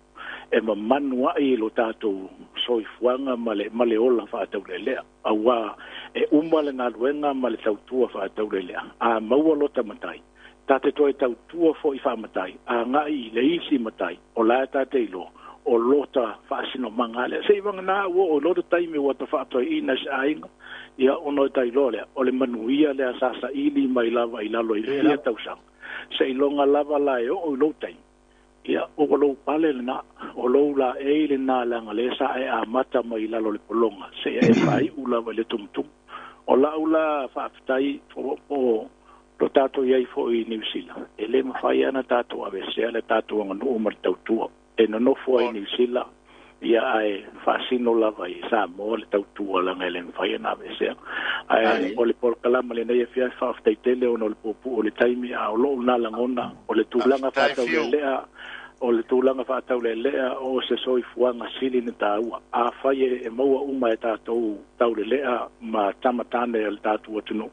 e mamanu ai i lo tatou soifuaga ma le ola faataulelea. Aua e uma le galuega ma le tautua faataulelea, a maua lota matai, ta te toe tautua foi faamatai, agai i le isi matai, o la e ta te iloa, o lota faasinomaga lea. Seia vagana ua oo i lota taimi ua ta faatoeaina i se aiga, ia ona o ta iloa lea, o le manuia lea sa saili mai lava i lalo i fia tausaga. Seiloga lava la e oo i lou taimi, ia ua lou pale lena, o lou laei lena leaga lea sa e amata mai i lalo o le pologa, seia e faaiu lava i le tumutumu. O lau la faafetai po Lo tātou iai fo'i i Niusila, e lē mafai ana tatou avesea le tatou aganuu ma le tautua. E nonofo ai Niusila, ia ae faasino lava i Samoa le tautua laga e lē mafai ana avesea. Ae o le polokalama lenei afiafi faafetai tele ona o le puupuu o le taimi, a o lo'u na lagona o le tulaga faataulelea o le tulaga faataulelea o se soifuaga sili na tāua. Afai e maua uma e tatou taulelea ma tamatane o le tatou atunuu,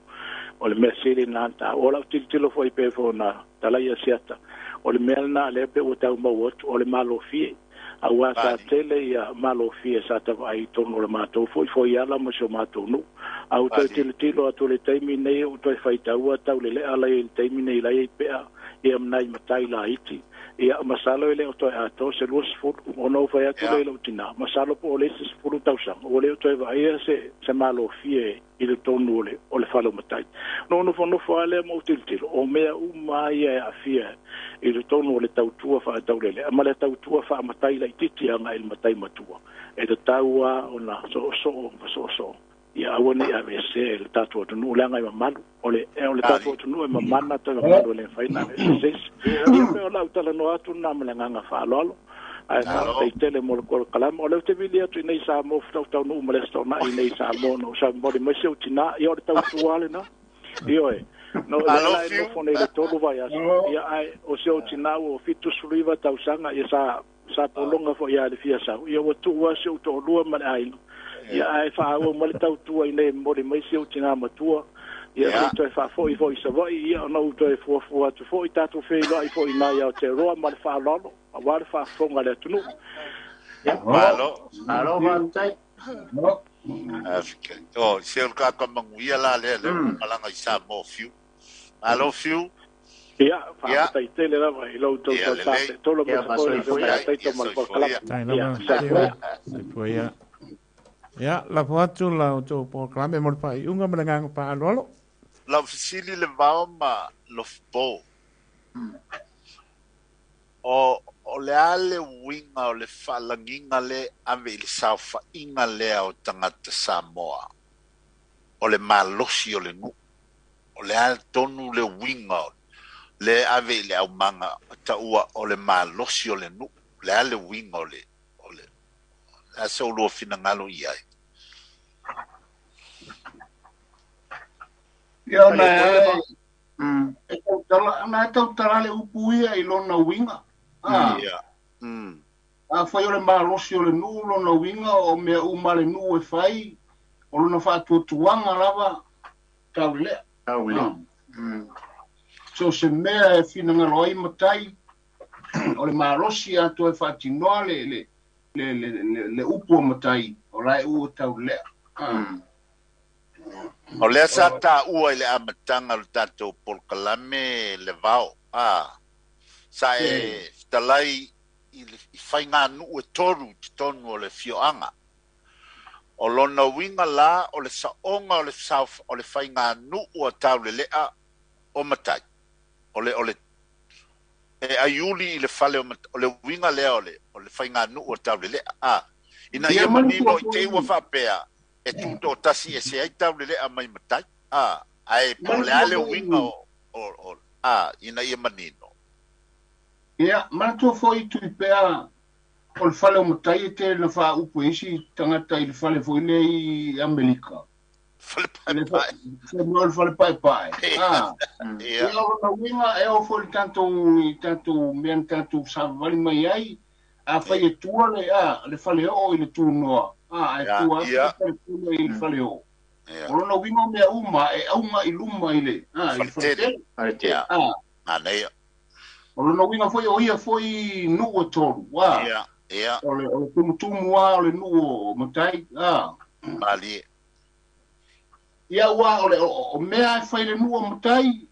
o le mea sili na tāua. O lau tilotilo foi pe foi na talaia siata, o le mea lena lea pe ua tau maua atu o le malofie. Auā sa tele ia malofie sa tavaai i totonu o le matou foi foiala ma si o matou nuu. A ua toe tilotilo atu i le taimi nei ua toe faitaua taulelea lai i le taimi nei lai ai pea ia ma nai matai laiti. Ia masalo e le o toe atoa se 20 ona ou fai atu lea i lou tinā, masalo po o le isi 10 tausaga ua le o toe vaaia se malofie i totonu o le fale o matai. Na ou nofonofo lava lea ma ou tilotilo, o mea uma lava ia e aafia i totonu o le tautua faataulelea ma le tautua faamatai laitiiti agai i le matai matua, e tatau lava ona soosoo ma soosoo ia aua ne i aveesea e le tatou atunuu, leaga e mamalu. O le tatou atunuu e mamana toe mamalu e le mafai ona aveesea e se isi. Ia pei o lau talanoa atu lena ma le agaga faaaloalo. Ae faafetai tele mo le polokalama. O lea ou te vili atu i nei Samoa faatoa ou taunuu ma le Aso Toonai i nei Samoa na ou momoli mai si ou tinā. Ia o le tautua lava lena. Ioe. No, lea la e nofo nei i le 3 vaiaso. Ia ae o si ou tinā ua 79 tausaga, ia sa pologa foi ia i le fia sau. Ia ua tuu lava si ou toalua ma le aiga. Ia ae faaauau mai le tautua i nei e momoli mai si ou tinā matua. Ia se i toe faafoi foi i Savaii, ia ona ou toe fuafua atu foi, tatou feiloai foi i ina i Aotearoa ma le faaaloalo aua le faafofoga a le atunuu. Malo. Malo faafetai. O, se o le kaka manuia la lea le malaga i Samoa Fiu. Malo Fiu. Ia, faafetai tele lava i lou tou tausaga. Tolo mai se foi le afioga ia Taito ma le polokalame. Tai lava. Soifua ia. Ia, lafo atu la outou polokalame mo le faaiuga ma le agaga faaaloalo. Lau fesili le vao ma Lofipo. O le a le uiga o le faalagiga le ave i le saofaiga lea o tagata Samoa o le malosi o le nuu. O le a tonu le uiga o le ave i le aumaga taua o le malosi o le nuu. O le a le uiga o le a sa ulua finagalo i ai. Ia ona e tautala, tautala le upu ia i lona uiga. Ia. Afai o le malosi o le nuu lona uiga o mea uma le nuu e fai, o lona faatuatuaga lava taulelea. Taulelea. So se mea e finagalo ai matai, o le malosi atoa e faatinoa le upu o matai, o la e ua taulelea. O lea sa taua i le amataga o le tatou polokalame le vao. Sa e fetalai i faiganuu e 3 i totonu o le fioaga. O lona uiga la o le saoga o le faiganuu a taulelea o matai. O le e aiuli i le fale o le uiga lea o le faiganuu a taulelea. Ina ia manino i te ua faapea e tutoatasi e se ai taulelea mai matai. Ae po le a le uiga o ina ia manino. Ia, manatua foi Tuipea o le fale o matai e tele na faaupu e isi tagata i le fale foi lea i Amerika. Fale paepae. O le fale paepae. Ia, o lona uiga e oo foi le tatou mea na tatou savavali mai ai, afai e tua le fale oo i le tunoa, ae tua atu le fale pule i le fale oo. O lona uiga o mea uma e auga i luma i le fale tele. Manaia. O lona uiga foi o ia foi nuu e 3. Ia. O le tumutumu o le nuu o matai. Malie. Ia ua o mea e fai le nuu o matai,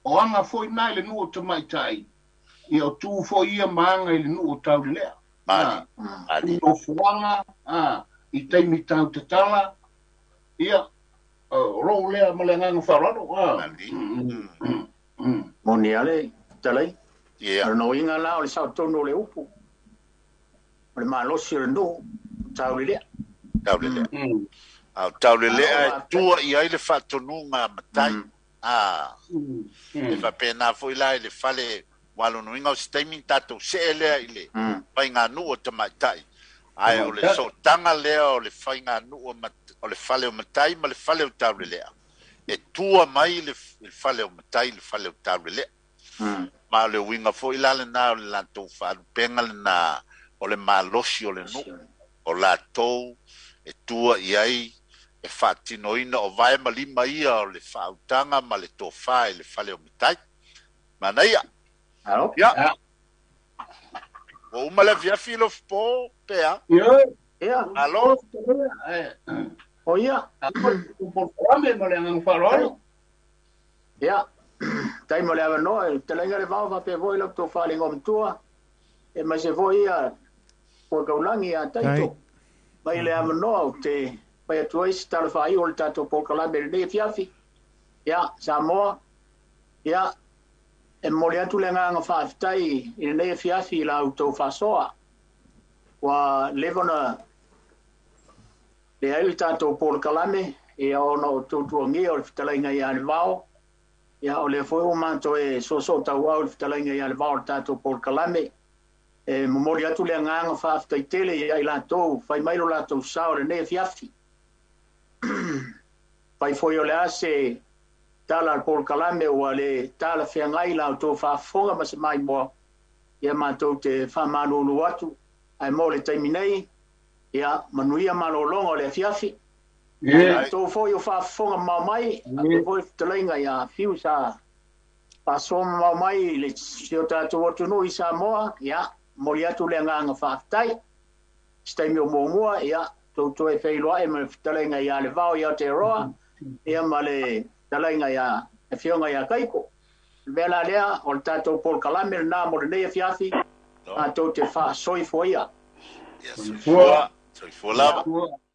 o aga foi nai le nuu o tamaitai. Ia o tu foi ia ma aga i le nuu o taulelea. Malie. O fuaga, i taimi tau tatala. Ia, o lou lea ma le agaga faaaloalo. Malie. Moni ale, talai. Ia. O lona uiga la o le saotonu o le upu, o le malosi o le nuu, taulelea. Taulelea. Au taulelea e tua i ai le faatonuga a matai. A e faapena foi la i le fale ua lonoina o se taimi tatou see lea i le faiganuu o tamaitai. Ae o le sootaga lea o le faiganuu o le fale o matai ma le fale o taulelea. E tua mai le fale o matai le fale o taulelea. Ma o le uiga foi la lena o le latou faalupega lena o le malosi o le nuu. O latou e tua i ai e faatinoina o vae ma lima ia o le faautaga ma le tofā i le fale o matai. Manaia. Ia. Ua uma le afiafi Lofipo pea. Ia. Alo. O ia. Ia. Tai mo le avanoa, e talaga le vao faapea foi lau tofa le igoamatua, e maise foi ia puakaulangi ia Taito. Mai le avanoa ou te fai atu ai se tala faaiu o le tatou polokalame i lenei afiafi. Ia, Samoa, ia, e momoli atu le agaga faafetai i lenei afiafi i la outou faasoa. Ua leva ona leai le tatou polokalame, ia ona o tuatuagia o le fetalaiga ia le vao. Ia, o lea foi ua matou e soosoo tauau i le fetalaiga ia le vao o le tatou polokalame. E momoli atu le agaga faafetai tele ia i latou fai mai lo latou sao i lenei afiafi. Fai foi o le a se tala a le polokalame ua le talafeagai la outou faafofoga ma se maimoa, ia matou te faamalulu atu. Ae mo le taimi nei, ia manuia malologa o le afiafi. Ia outou foi o faafofoga mamao mai, faapea foi le fetalaiga ia Fiu sa faasoa mamao mai i le si o tatou atunuu i Samoa, ia momoli atu le agaga faafetai. Se taimi o muamua, ia tou toe feiloai ma le fetalaiga ia Le Vao i Aotearoa, ia ma le fetalaiga ia Afioga ia Kaiko. Le mea la lea, o le tatou polokalame lena mo lenei afiafi, matou te faasoifuaia. Ia, soifua. Soifua lava.